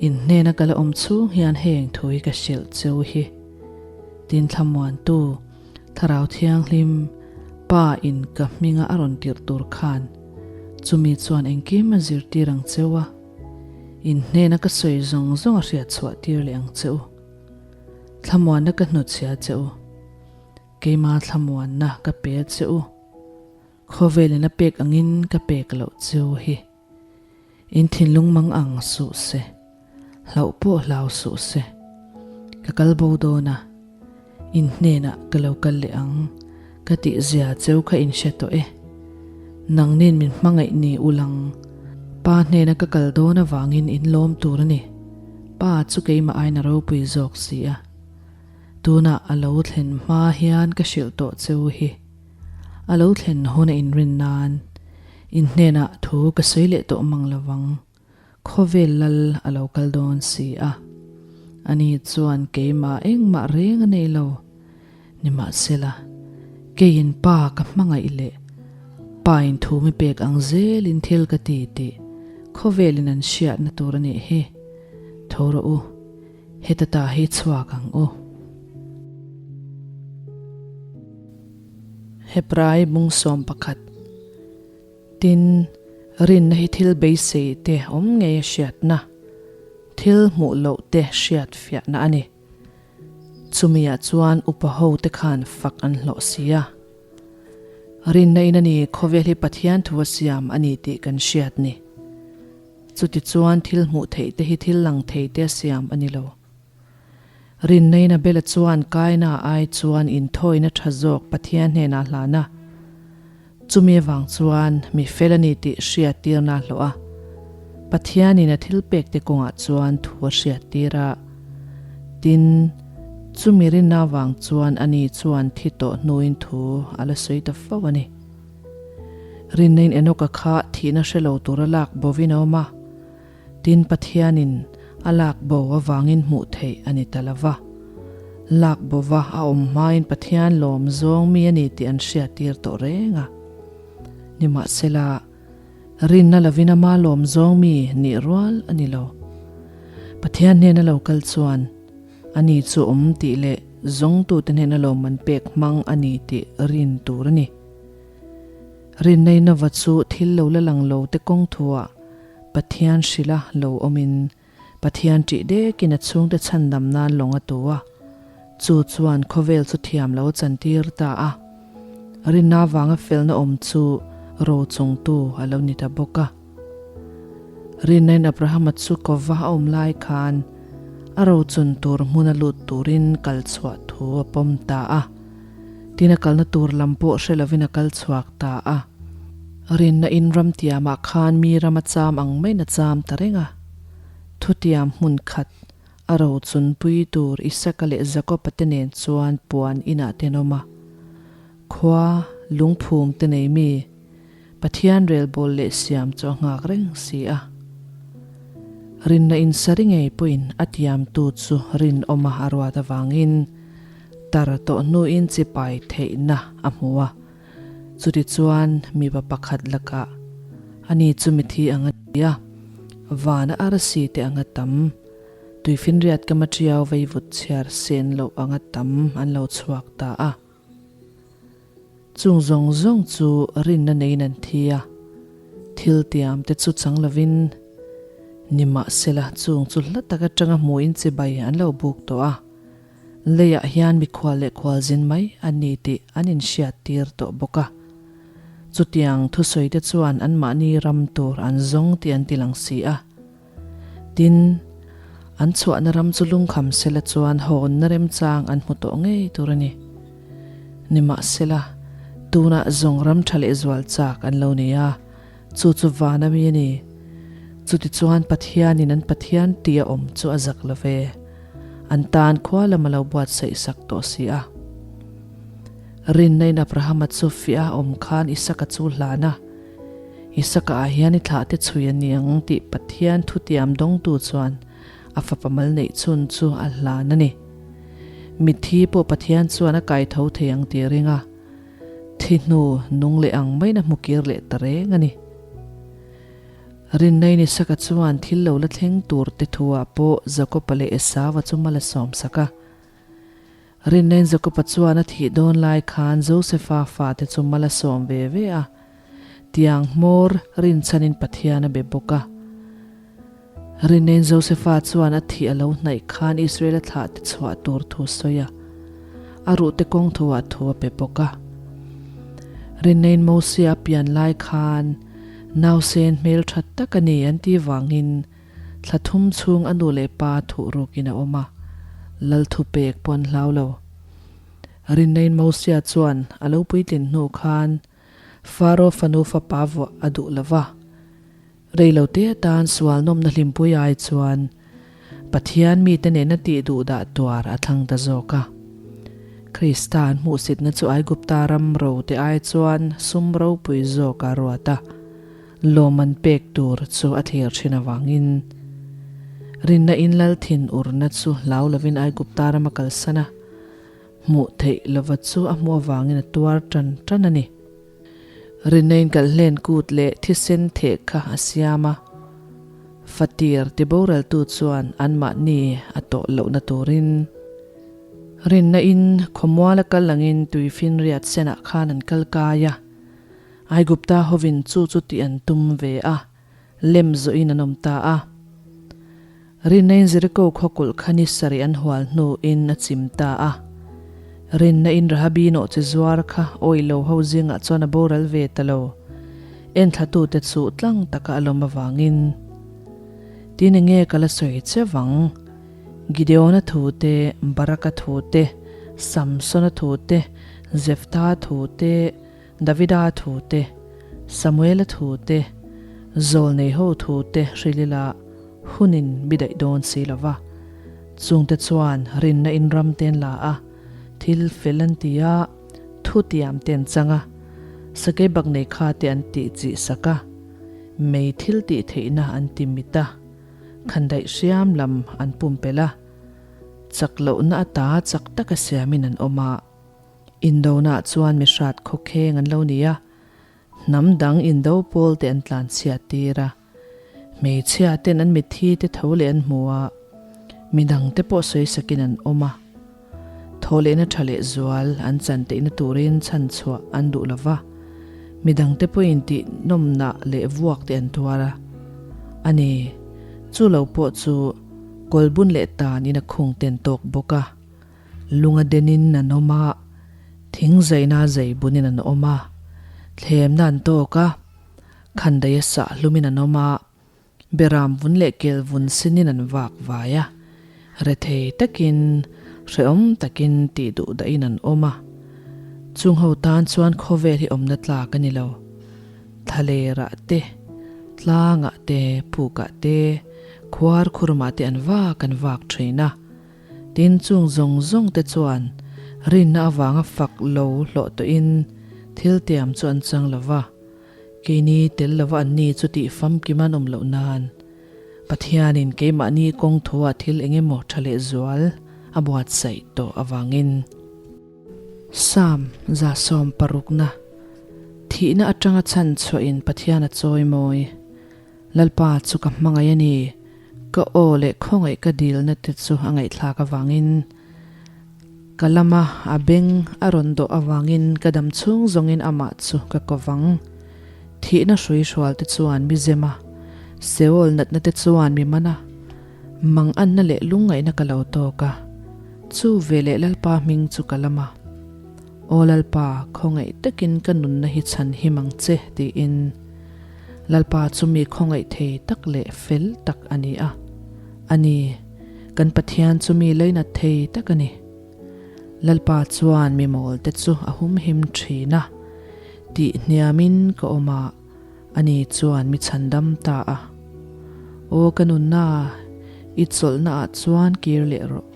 In hnena ka la awm chhung hian heng thu hi ka hrilh cheu hi. Tin thlamuantu, Thlarau Thianghlim, Pa in ka hminga a rawn tirh tur khan chumi chuan engkim a zirtir ang cheu a, in hnena ka sawi zawng zawng a hriat chhuah tir leh ang che u. Thlamuanna ka hnutchhia che u. Keima thlamuanna ka pe che u. Khawvelin a pek angin ka pek loh cheu hi. In thinlung mang ang suh se, hlauh pawh hlau suh se. Ka kal bo dawn a, in hnenah ka lo kal leh ang, ka tih zia cheu kha in hre tawh e. Nangnin min hmangaih ni ulang, Pa hnena ka kal dawn avangin in lawm tur a ni. Pa chu keimah aiin a ropui zawk si a. Tunah a lo thlen hma hian ka hrilh tawh cheu hi. A lo thlen hun a inrin nan in hnenah thu ka sawi leh tawh mang lo vang, khawvel lal a lo kal dawn si a. Ani chuan keimah engmah reng a nei lo. Nimahsela, keiin Pa ka hmangaih leh Pa in thu mi pek ang zelin thil ka ti tih khawvelin an hriatna tur a nih hi. Tho rawh u. Heta ta hi chhuak ang u. Hebrai bung 11. Tin, rinna hi thil beisei te awm ngei a hriatna, thil hmuh loh te hriat fiahna a ni. Chumiah chuan upa ho te khan fak an hlawh si a. Rinna in a ni khawvel hi Pathian thu a siam a ni tih kan hriat ni. Chutichuan thil hmuh theih te hi thil lang thei te a siam a ni lo. Rinnain Abela chuan Kaina ai chuan inthawina tha zawk Pathian hnenah hlan a. Chumi avang chuan mi fel a ni tih hriattirna a hlawh a. Pathianin a thilpek te kawngah chuan thu a hriattir a. Tin, chumi rinna avang chuan ani chuan thi tawh hnuin thu a la sawi ta fo a ni. Rinnain Enoka kha thihna hre lo tura lak bovin a awm a, tin Pathianin a lak bo avangin hmuh theih a ni ta lo va. Lak bova a awm hmain Pathian lawm zawng mi a ni tih an hriattir tawh reng a. Nimahsela, rinna lovin ama lawm zawng mi nih rual a ni lo. Pathian hnena lo kal chuan, Ani chu awm tih leh zawngtute hnena lawmman pek hmang a ni tih rin tur a ni. Rinnaina va chu thil lo la lang lo te kawng thuah Pathian hrilha lo awmin Pathian ṭih dekin a chhungte chhandam nan lawng a tu a, chu chuan khawvel chu thiam lo a chantir ta a. Rinna avanga felna awm chu rochungtu a lo ni ta bawk a. Rinnain Abrahama chu kawva a awm lai khan a rochun tur hmuna lut turin kal chhuah thu a pawm ta a. Tin a kalna tur lam pawh hre lovin a kal chhuak ta a. Rinna in ram tiamah khan mi ram a cham ang maiin a cham ta reng a. Thutiam hmun khat a rochun pui tur Isaka leh Jakoba te nen chuan puan inah te an awm a. Khua lungphum te nei mi Pathian relbawl leh siam chu a nghak reng si a. Rinna insari ngei pawhin a tiamtu chu rinawma a ruat avangin tar tawh hnuin chipai theihna a hmu a. Chutichuan mipa pakhat lakah ani chu mithi ang a ti a, vana arsi te anga tam, tuifinriat kama tiau veivut chhiar sen loh anga tam an lo chhuak ta a. Chung zawng zawng chu rinna neiin an thi a, thil tiam te chu chang lovin. Nimahsela, chung chu hla tak atanga hmuhin chibai an lo buk tawh a. Leiah hian mikhual leh khualzin mai an ni tih an inhriat tir tawh bawk a. Chutiang thusawite chuan anmahni ram tur an zawng tih an ti lang si a. Tin, an chhuahna ram chu lungkham sela chuan hawnna remchang an hmu tawh ngei tur a ni. Nimahsela, tunah zawng ram tha leh zual chak an lo nei a, chu chu van a mi a ni. Chutichuan Pathianin an Pathian tih a awm chu a zak lo ve. An tan khua lam a lo buatsaih sak tawh si a. Rinna in Abrahama chu fiah a awm khan Isaka chu hlan a. Isaka ah hian i thlah te chhui a ni ang tih Pathian thutiam dawngtu chuan a fapa mal neih chhun chu a hlan a ni. Mitthi pawh Pathian chuan a kai tho thei ang tih a ring a, thi hnu nung leh ang maiin a hmu kir leh ta reng a ni. Rinnain Isaka chuan thil lo la thleng tur te thu ah pawh Jakopa leh Esauva chu mal a sawm sak a. Rinnain Jakopa chuan a thih dawn lai khan Josefa fate chu mal a sawm ve ve a, tiang hmawr rinchhanin Pathian a be bawk a. Rinnain Josefa chuan a thih a lo hnaih khan Israela thlahte chhuah tur thu sawi a, a ruhte kawng thuah thu a pe bawk a. Rinnain Mosia a pian lai khan nausen hmeltha tak a ni an tih vangin Thla thum chhung a nu leh pa thuh rukin a awm a, lal thu pek pawh an hlau lo. Rinnain Mosia chuan a lo puitlin hnu khan Faro fanu fapa vuah a duh lo va. Reilote atan sual nawmna hlimpui ai chuan Pathian mite nena tih duh dah tuar a thlang ta zawk a. Krista an hmuhsitna chu Aigupta ram rote ai chuan sum ropui zawk a ruat a. Lawm an pek tur chu a thlir thin avangin rinna in lal thin urna chu hlau lovin Aigupta ram a kalsan a, hmuh theih lova chu a hmuh avangin a tuar tan tan a ni. Rinna in kalhlen kut leh thisen theh kha a siam a, fatir ti boraltu chuan anmahni a tawh lohna turin rinna in khawmual a kal angin tuifinriat senah khan an kal kai a. Aigupta hovin chu chu tih an tum ve a, lem zawhin an awm ta a. Rinnain Jeriko khaw kulh kha ni sarih an hual hnuin a chim ta a. Rinnain Rahabi nawhchi zuar kha awih lo ho zingah chuan a boral ve ta lo. Enthlatute chu tlang taka a lawm avangin, Tin enge ka la sawi che vang? Gideona thu te, Baraka thu te, Samsona thu te, Jeftha thu te, Davida thu te, Samuela thu te, Zawlneiho thu te hrilh ila hunin mi daih dawn si lo va. Chungte chuan rinna in ram te an la a, thil fel an ti a, thu tiam te an chang a, sakei bak nei kha te an tih chih sak a, mei thil tih theihna an ti mit a, khandaih hriam lam an pumpelh a, chak lohna ata chak taka siamin an awm a. Indona chuan mi hrat khawkheng an lo ni a, hnam dang indo pawl te an tlan chhiat tir a, hmeichhia ten an mitthi te tho leh an hmu a, midang te pawh sawi sakin an awm a, thawhlehna tha leh zual an chan teihna turin chhan chhuah an duh lo va, midang te pawhin tih nawmnah leh vuak te an tuar a, a ni, chu lo pawh chu kawlbun leh tan in a khung ten tawk bawk a. Lunga denin an awm a, thing zaina zei bunin an awm a, thlemna an tawk a, khandaia sah hlumin an awm a, beram vun leh kel vun sinin an vak vai a, rethei takin, hrehawm takin tih duh dahin an awm a. Chung ho tan chuan khawvel hi awmna tlak a ni lo. Thlalerah te, tlangah te, pukah te, khuar khurmah te an vak an vak thin a. Tin, chung zawng zawng te chuan rinna avanga fak lo hlawh tawhin thil tiam chu an chang lo va, keini tel lova anni chu tih famkim an awm loh nan Pathianin keimahni kawng thuah thil eng emaw tha leh zual a buatsaih tawh avangin. Psalm 160na, Thihna atanga chhan chhuahin Pathian a chawimawi. Lalpa chu ka hmangaih a ni. Ka aw leh khawngaih ka dilna te chu a ngaihthlak avangin ka lama a beng a rawn dawh avangin ka dam chhung zawngin amah chu ka ko vang. Thihna hrui hrual te chuan mi zem a. Seol natna te chuan mi man a, manganna leh lungngaihna ka lo tawk a, chu veleh Lalpa hming chu ka lam a. Aw Lalpa, khawngaih takin ka nunna hi chhan him ang che, tiin. Lalpa chu mi khawngaih thei tak leh fel tak a ni a. A ni, kan Pathian chu mi leinat thei tak a ni. Lalpa chuan mi mawlte chu a humhim thin a, tih hniamin ka awm a, ani chuan mi chhandam ta a. Aw ka nunna, i chawlhna ah chuan kir leh rawh.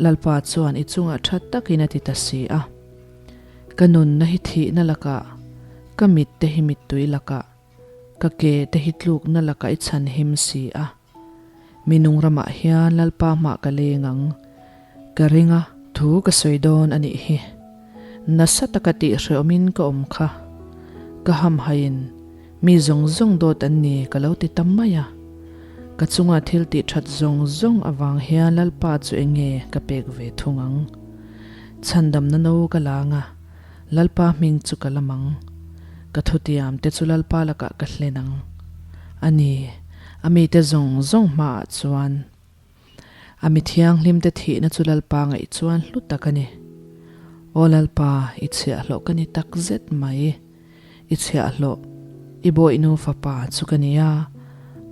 Lalpa chuan i chungah tha takin a ti ta si a. Ka nunna hi thihna lakah, ka mitte hi mittui lakah, ka ke te hi tlukna lakah i chhanhim si a. Mi nung ramah hian Lalpa hmah ka leng ang. Ka ring a, thu ka sawi dawn a nih hi. Nasa taka tih hrehawmin ka awm kha. Ka hamhaiin mi zawng zawng dawt an ni ka lo ti ta mai a. Ka chunga thil tih that zawng zawng avang hian Lalpa chu eng nge ka pek ve thung ang. Chhandamna no ka lang a, Lalpa hming chu ka lam ang. Ka thutiam te chu Lalpa lakah ka hlen ang. A ni, a mite zawng zawng hmaah chuan. A mi thianghlimte thihna chu Lalpa ngaih chuan hlu tak a ni. Aw Lalpa, i chhiahhlawh ka ni tak zet mai. I chhiahhlawh, i bawihnu fapa chu ka ni a,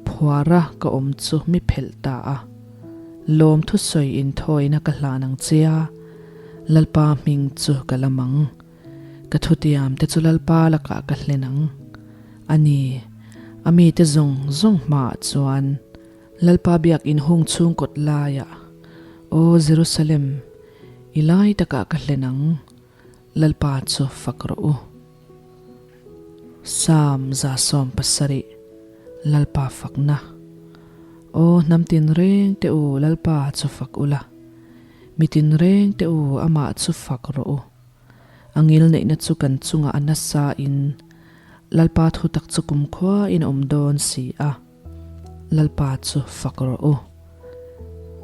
phuara ka awm chu mi phelh ta a. Lawm thusawi inthawina ka hlan ang che a, Lalpa hming chu ka lam ang. Ka thutiam te chu Lalpa lakah ka hlen ang. A ni, a mite zawng zawng hmaah chuan Lalpa biakinn hung chhung kawt laiah, Aw Jerusalem, i lai takah ka hlen ang, Lalpa chu fak rawh u. Psalm 170, Lalpa fakna. Aw hnam tinreng te u Lalpa chu fak ula, mi tinreng te u amah chu fak rawh u. A ngil neihna chu kan chungah a nasa in Lalpa thutak chu kumkhua in a awm dawn si a, Lalpa chu fak rawh u.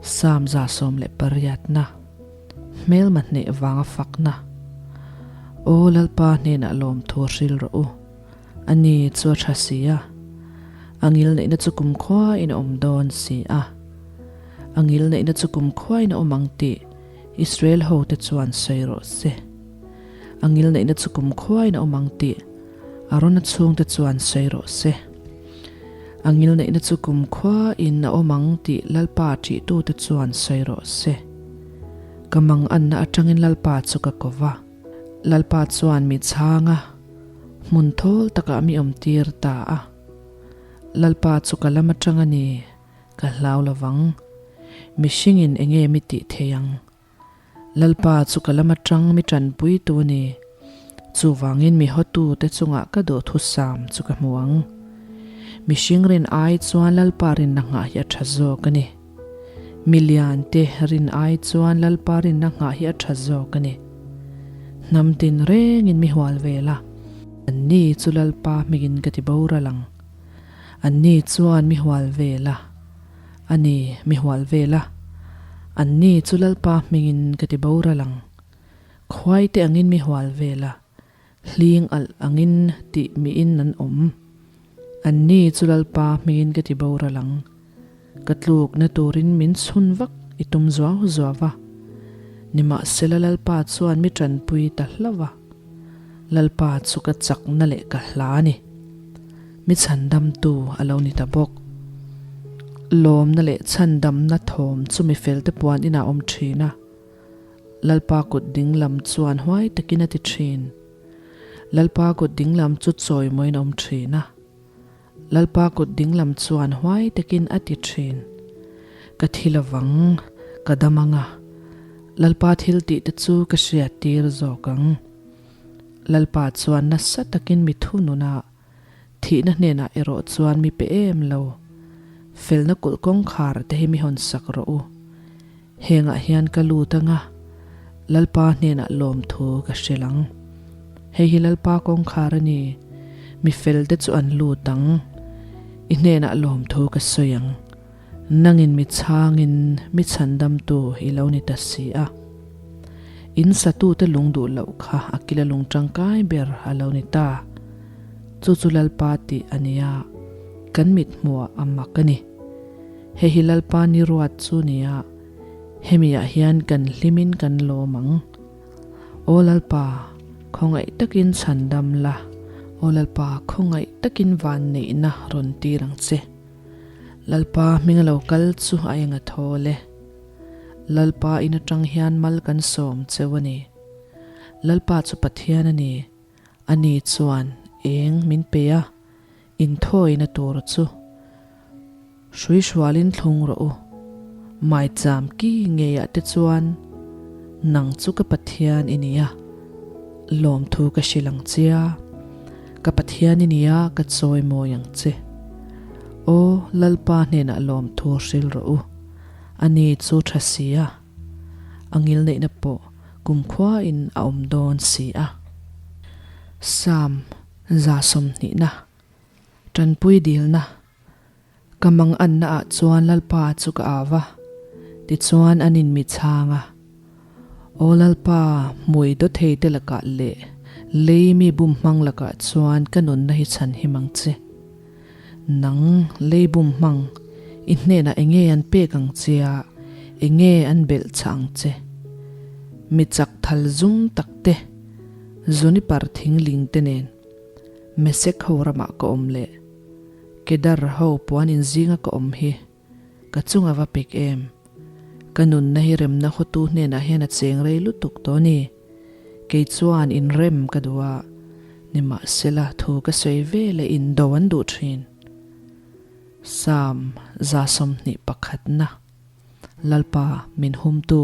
Psalm 118 na, Hmelma hneh vanga fakna. Aw Lalpa hnenah lawmthu hril rawh u, a ni chu a tha si a, a ngil neihna chu kumkhua in a awm dawn si a. A ngil neihna chu kumkhua in a awm ang tih Israel hote chuan sawi rawh se. A ngilneihna chu kumkhuain a awm ang tih Arona chhungte chuan sawi rawh se. A ngilneihna chu kumkhuain a awm ang tih Lalpa ṭihtute chuan sawi rawh se. Ka manganna aṭangin Lalpa chu ka ko va. Lalpa chuan mi chhang a, hmun thawl takah mi awmtir ta a. Lalpa chu ka lam aṭang a ni. Ka hlau lovang. Mihringin enge mi tih thei ang? Lalpa chu ka lam atang mi tanpui tu a ni. Chuvangin mi hawtu te chungah ka duhthusam chu ka hmu ang. Mihring rin ai chuan Lalpa rinna nghah hi a tha zawk a ni. Mi lian te rin ai chuan Lalpa rinna nghah hi a tha zawk a ni. Hnam tin rengin mi hual vel a. Anni chu Lalpa hmingin ka ti boral ang. Anni chuan mi hual vel a, a ni, mi hual vel a. Anni chu Lalpa hmingin ka ti boral ang. Khuai te angin mi hual vel a, hling alh angin tih miin an awm. Anni chu Lalpa hmingin ka ti boral ang. Ka tlukna turin min chhun vak i tum zuau zuau va. Nimahsela Lalpa chuan mi tanpui ta hlauh a. Lalpa chu ka chakna leh ka hla a ni. Mi chhandamtu a lo ni ta bawk. Lawmna leh chhandamna thawm chu mi felte puan inah a awm thin a. Lalpa kut dinglam chuan huai takin a ti thin. Lalpa kut dinglam chu chawimawiin a awm thin a. Lalpa kut dinglam chuan huai takin a ti thin. Ka thi lovang, ka dam ang a, Lalpa thil tih te chu ka hriat tir zawk ang. Lalpa chuan nasa takin mi thunun a, thihna hnenah erawh chuan mi pe em lo. Felna kulh kawngkhar te hi mi hawn sak rawh u. Hengah hian ka lut ang a, Lalpa hnenah lawmthu ka hrilh ang. Hei hi Lalpa kawngkhar a ni, mi felte chu an lut ang. I hnenah lawmthu ka sawi ang. Nangin mi chhangin mi chhandamtu i lo ni ta si a. In satute lung duh loh kha a kila lung tangkai ber a lo ni ta. Chu chu Lalpa tih a nia. Kan mit hmuah a mak a ni. Hei hi Lalpa ni ruat chu nia, hemi ah hian kan hlimin kan lawm ang. Aw Lalpa, khawngaih takin chhandam la, Aw Lalpa, khawngaih takin vanneihna rawn tir ang che. Lalpa hming a lo kal chu a eng a thawl e. Lalpa in atang hian mal kan sawm cheu a ni. Lalpa chu Pathian a ni, ani chuan eng min pe a, Inthawina tur chu hrui hrualin thlung rawh u. Maicham ki ngeiah te chuan nang chu ka Pathian i ni a, lawmthu ka hrilh ang che a, ka Pathian i ni a, ka chawimawi ang che. Aw, Lalpa hnenah lawmthu hrilh rawh u, ani chu tha si a, a ngilneihna pawh kumkhuain a awm dawn si a. Psalm 120na, Tanpui dilna, Ka manganna ah chuan Lalpa chu ka au va, tichuan an in mi chhang a. Aw Lalpa, hmui dawthei te lakah leh lei mi bum hmang lakah chuan ka nunna hi chhan him ang che. Nang lei bum hmang, i hnenah enge an pek ang che a, enge an belh chah ang che. Mi chak thal zum tak te, Zunipar thingling te nen Mesek ho ramah ka awm leh Kedar ho puan in zinga ka awm hi ka chunga va pek em? Ka nunna hi remna hawtu hnenah hian a cheng rei lutuk tawh ni. Kei chuan inrem ka duh a, nimahsela thu ka sawi ve leh indo an duh thin. Psalm 21na. Lalpa, min humtu.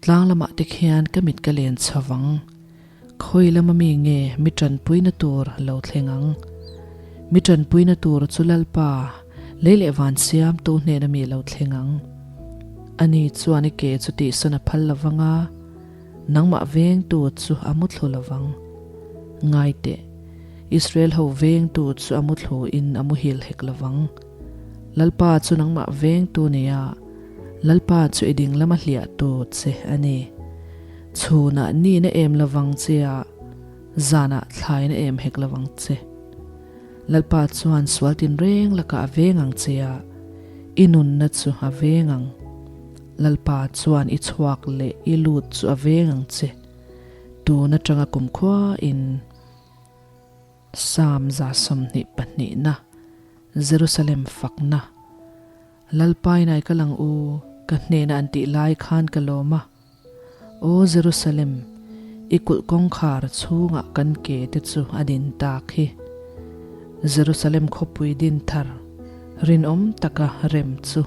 Tlang lamah te khian ka mit ka len chho vang. Khawi lama mi nge mi tanpuina tur lo thleng ang? Mi tanpuina tur chu Lalpa, lei leh van siamtu hnena mi lo thleng ang. Ani chuan i ke chu tihsawn a phal lo vang a, nangmah vengtu chu a muthlu lo vang. Ngai teh, Israel ho vengtu chu a muthlu in a muhil hek lo vang. Lalpa chu nangmah vengtu nia, Lalpa chu i ding lama hliahtu che a ni. Chhunah nihna em lovang che a, zanah thlaina em hek lovang che. Lalpa chuan sual tinreng lakah a veng ang che a, i nunna chu a veng ang. Lalpa chuan i chhuak leh i lut chu a veng ang che, tun atanga kumkhua in. Psalm 122na, Jerusalem fakna. Lalpa inai ka lang u, ka hnena an tih lai khan ka lawm a. Aw Jerusalem, i kulh kawngkhar chhungah kan ke te chu a din tak hi. Jerusalem khawpui din thar, rinawm taka rem chu.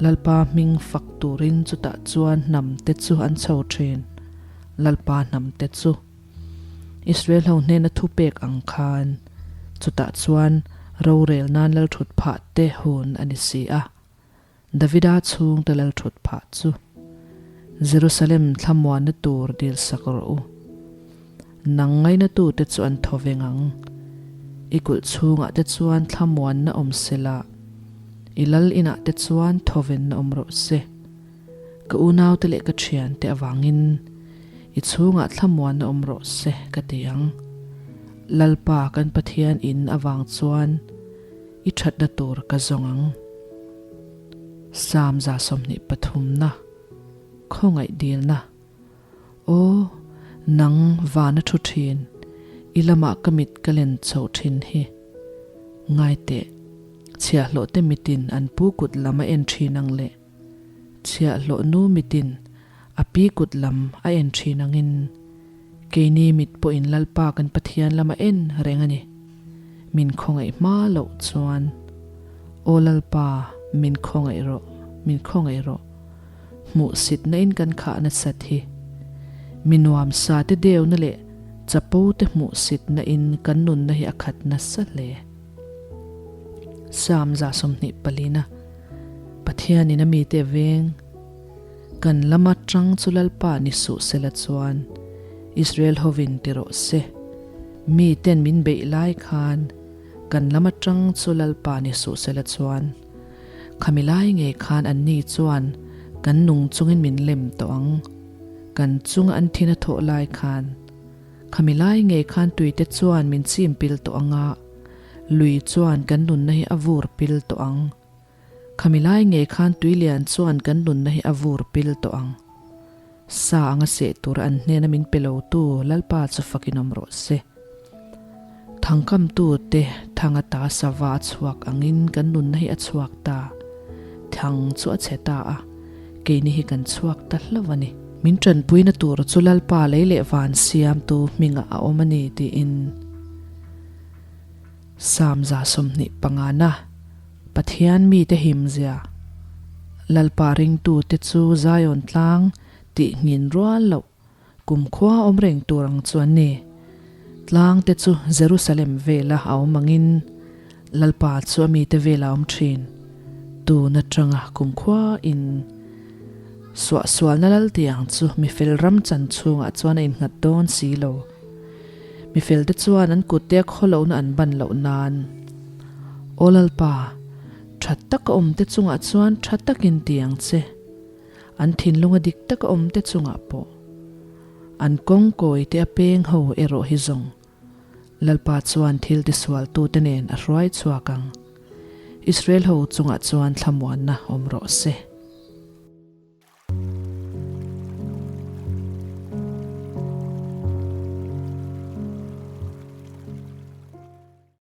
Lalpa hming fak turin chutah chuan hnam te chu an chho thin, Lalpa hnam te chu. Israel ho hnena thupek ang khan chutah chuan rorel nan lalthut phah te hun a ni si a. Davida chhungte lalthut phah chu Jerusalem thlamuanna tur dilsak rawh u. Nang ngainatute chu an thaw veng ang. I kulh chhungah te chuan thlamuanna awm sela, i lal inah te chuan thawvenna awm rawh se. Ka unaute leh ka thiante avangin i chhungah thlamuanna awm rawh se ka ti ang. Lalpa kan Pathian in avang chuan i thatna tur ka zawng ang. Psalm 123 na, Khawngaih dilna. Aw, nang vana thu thin, i lamah ka mit ka len chhoh thin hi. Ngai teh, chhiahhlawhte mitin an pu kut lam a en thin ang le. Chhiahhlawh nu mitin a pi kut lam a en thin angin, keini mit pawhin Lalpa kan Pathian lam a en reng a ni. Min khawngaih hma loh chuan, Aw Lalpa, min khawngaih rawh, min khawngaih rawh. Hmuhsitna in kan khah nasat hi. Mi nuamsa te deuna leh chapo te hmuhsitna in kan nunna hi a khat nasa hle. Psalm 24 na Pathianin a mite veng kan lama tang chu Lalpa ni suh sela chuan Israel hovin ti rawh se. Mi ten min beih lai khan kan lama tang chu Lalpa ni suh sela chuan Khami lai ngei khan anni chuan kan nung chungin min lem tawh ang. Kan chunga an thin a thawh lai khan khami lai ngei khan tuite chuan min chim pil tawh ang a. Lui chuan kan nunna hi a vur pil tawh ang. Khami lai ngei khan tuilian chuan kan nunna hi a vur pil tawh ang. Sa anga seh tur an hnena min pe lotu Lalpa chu fakin awm rawh se. Thangkamtute thang ata sava a chhuak angin kan nunna hi a chhuak ta. Thang chu a chhe ta a, keini hi kan chhuak ta hlauh a ni. Min tanpuina tur chu Lalpa lei leh van siamtu hmingah a awm a ni tiin Psalm 25 na Pathian mite himzia Lalpa ringtute chu Zion tlang tih nghin rual loh Kumkhua awm reng tur ang chu an ni. Tlang te chu Jerusalem vela a awm angin Lalpa chu a mite vela a awm thin. Tun atanga kumkhua in suahsualna lal tiang chu mifel ram chan chhungah chuan a innghat dawn si lo. Mifel te chuan an kutte a khawlohna an ban loh nan. Aw Lalpa, tha taka awm te chungah chuan tha takin ti ang che. An thinlunga dik taka awm te chungah pawh an kawng kawi te a peng ho erawh hi zawng Lalpa chuan thil tisualtute nen a hruai chhuak ang. Israel ho chungah chuan thlamuanna awm rawh se.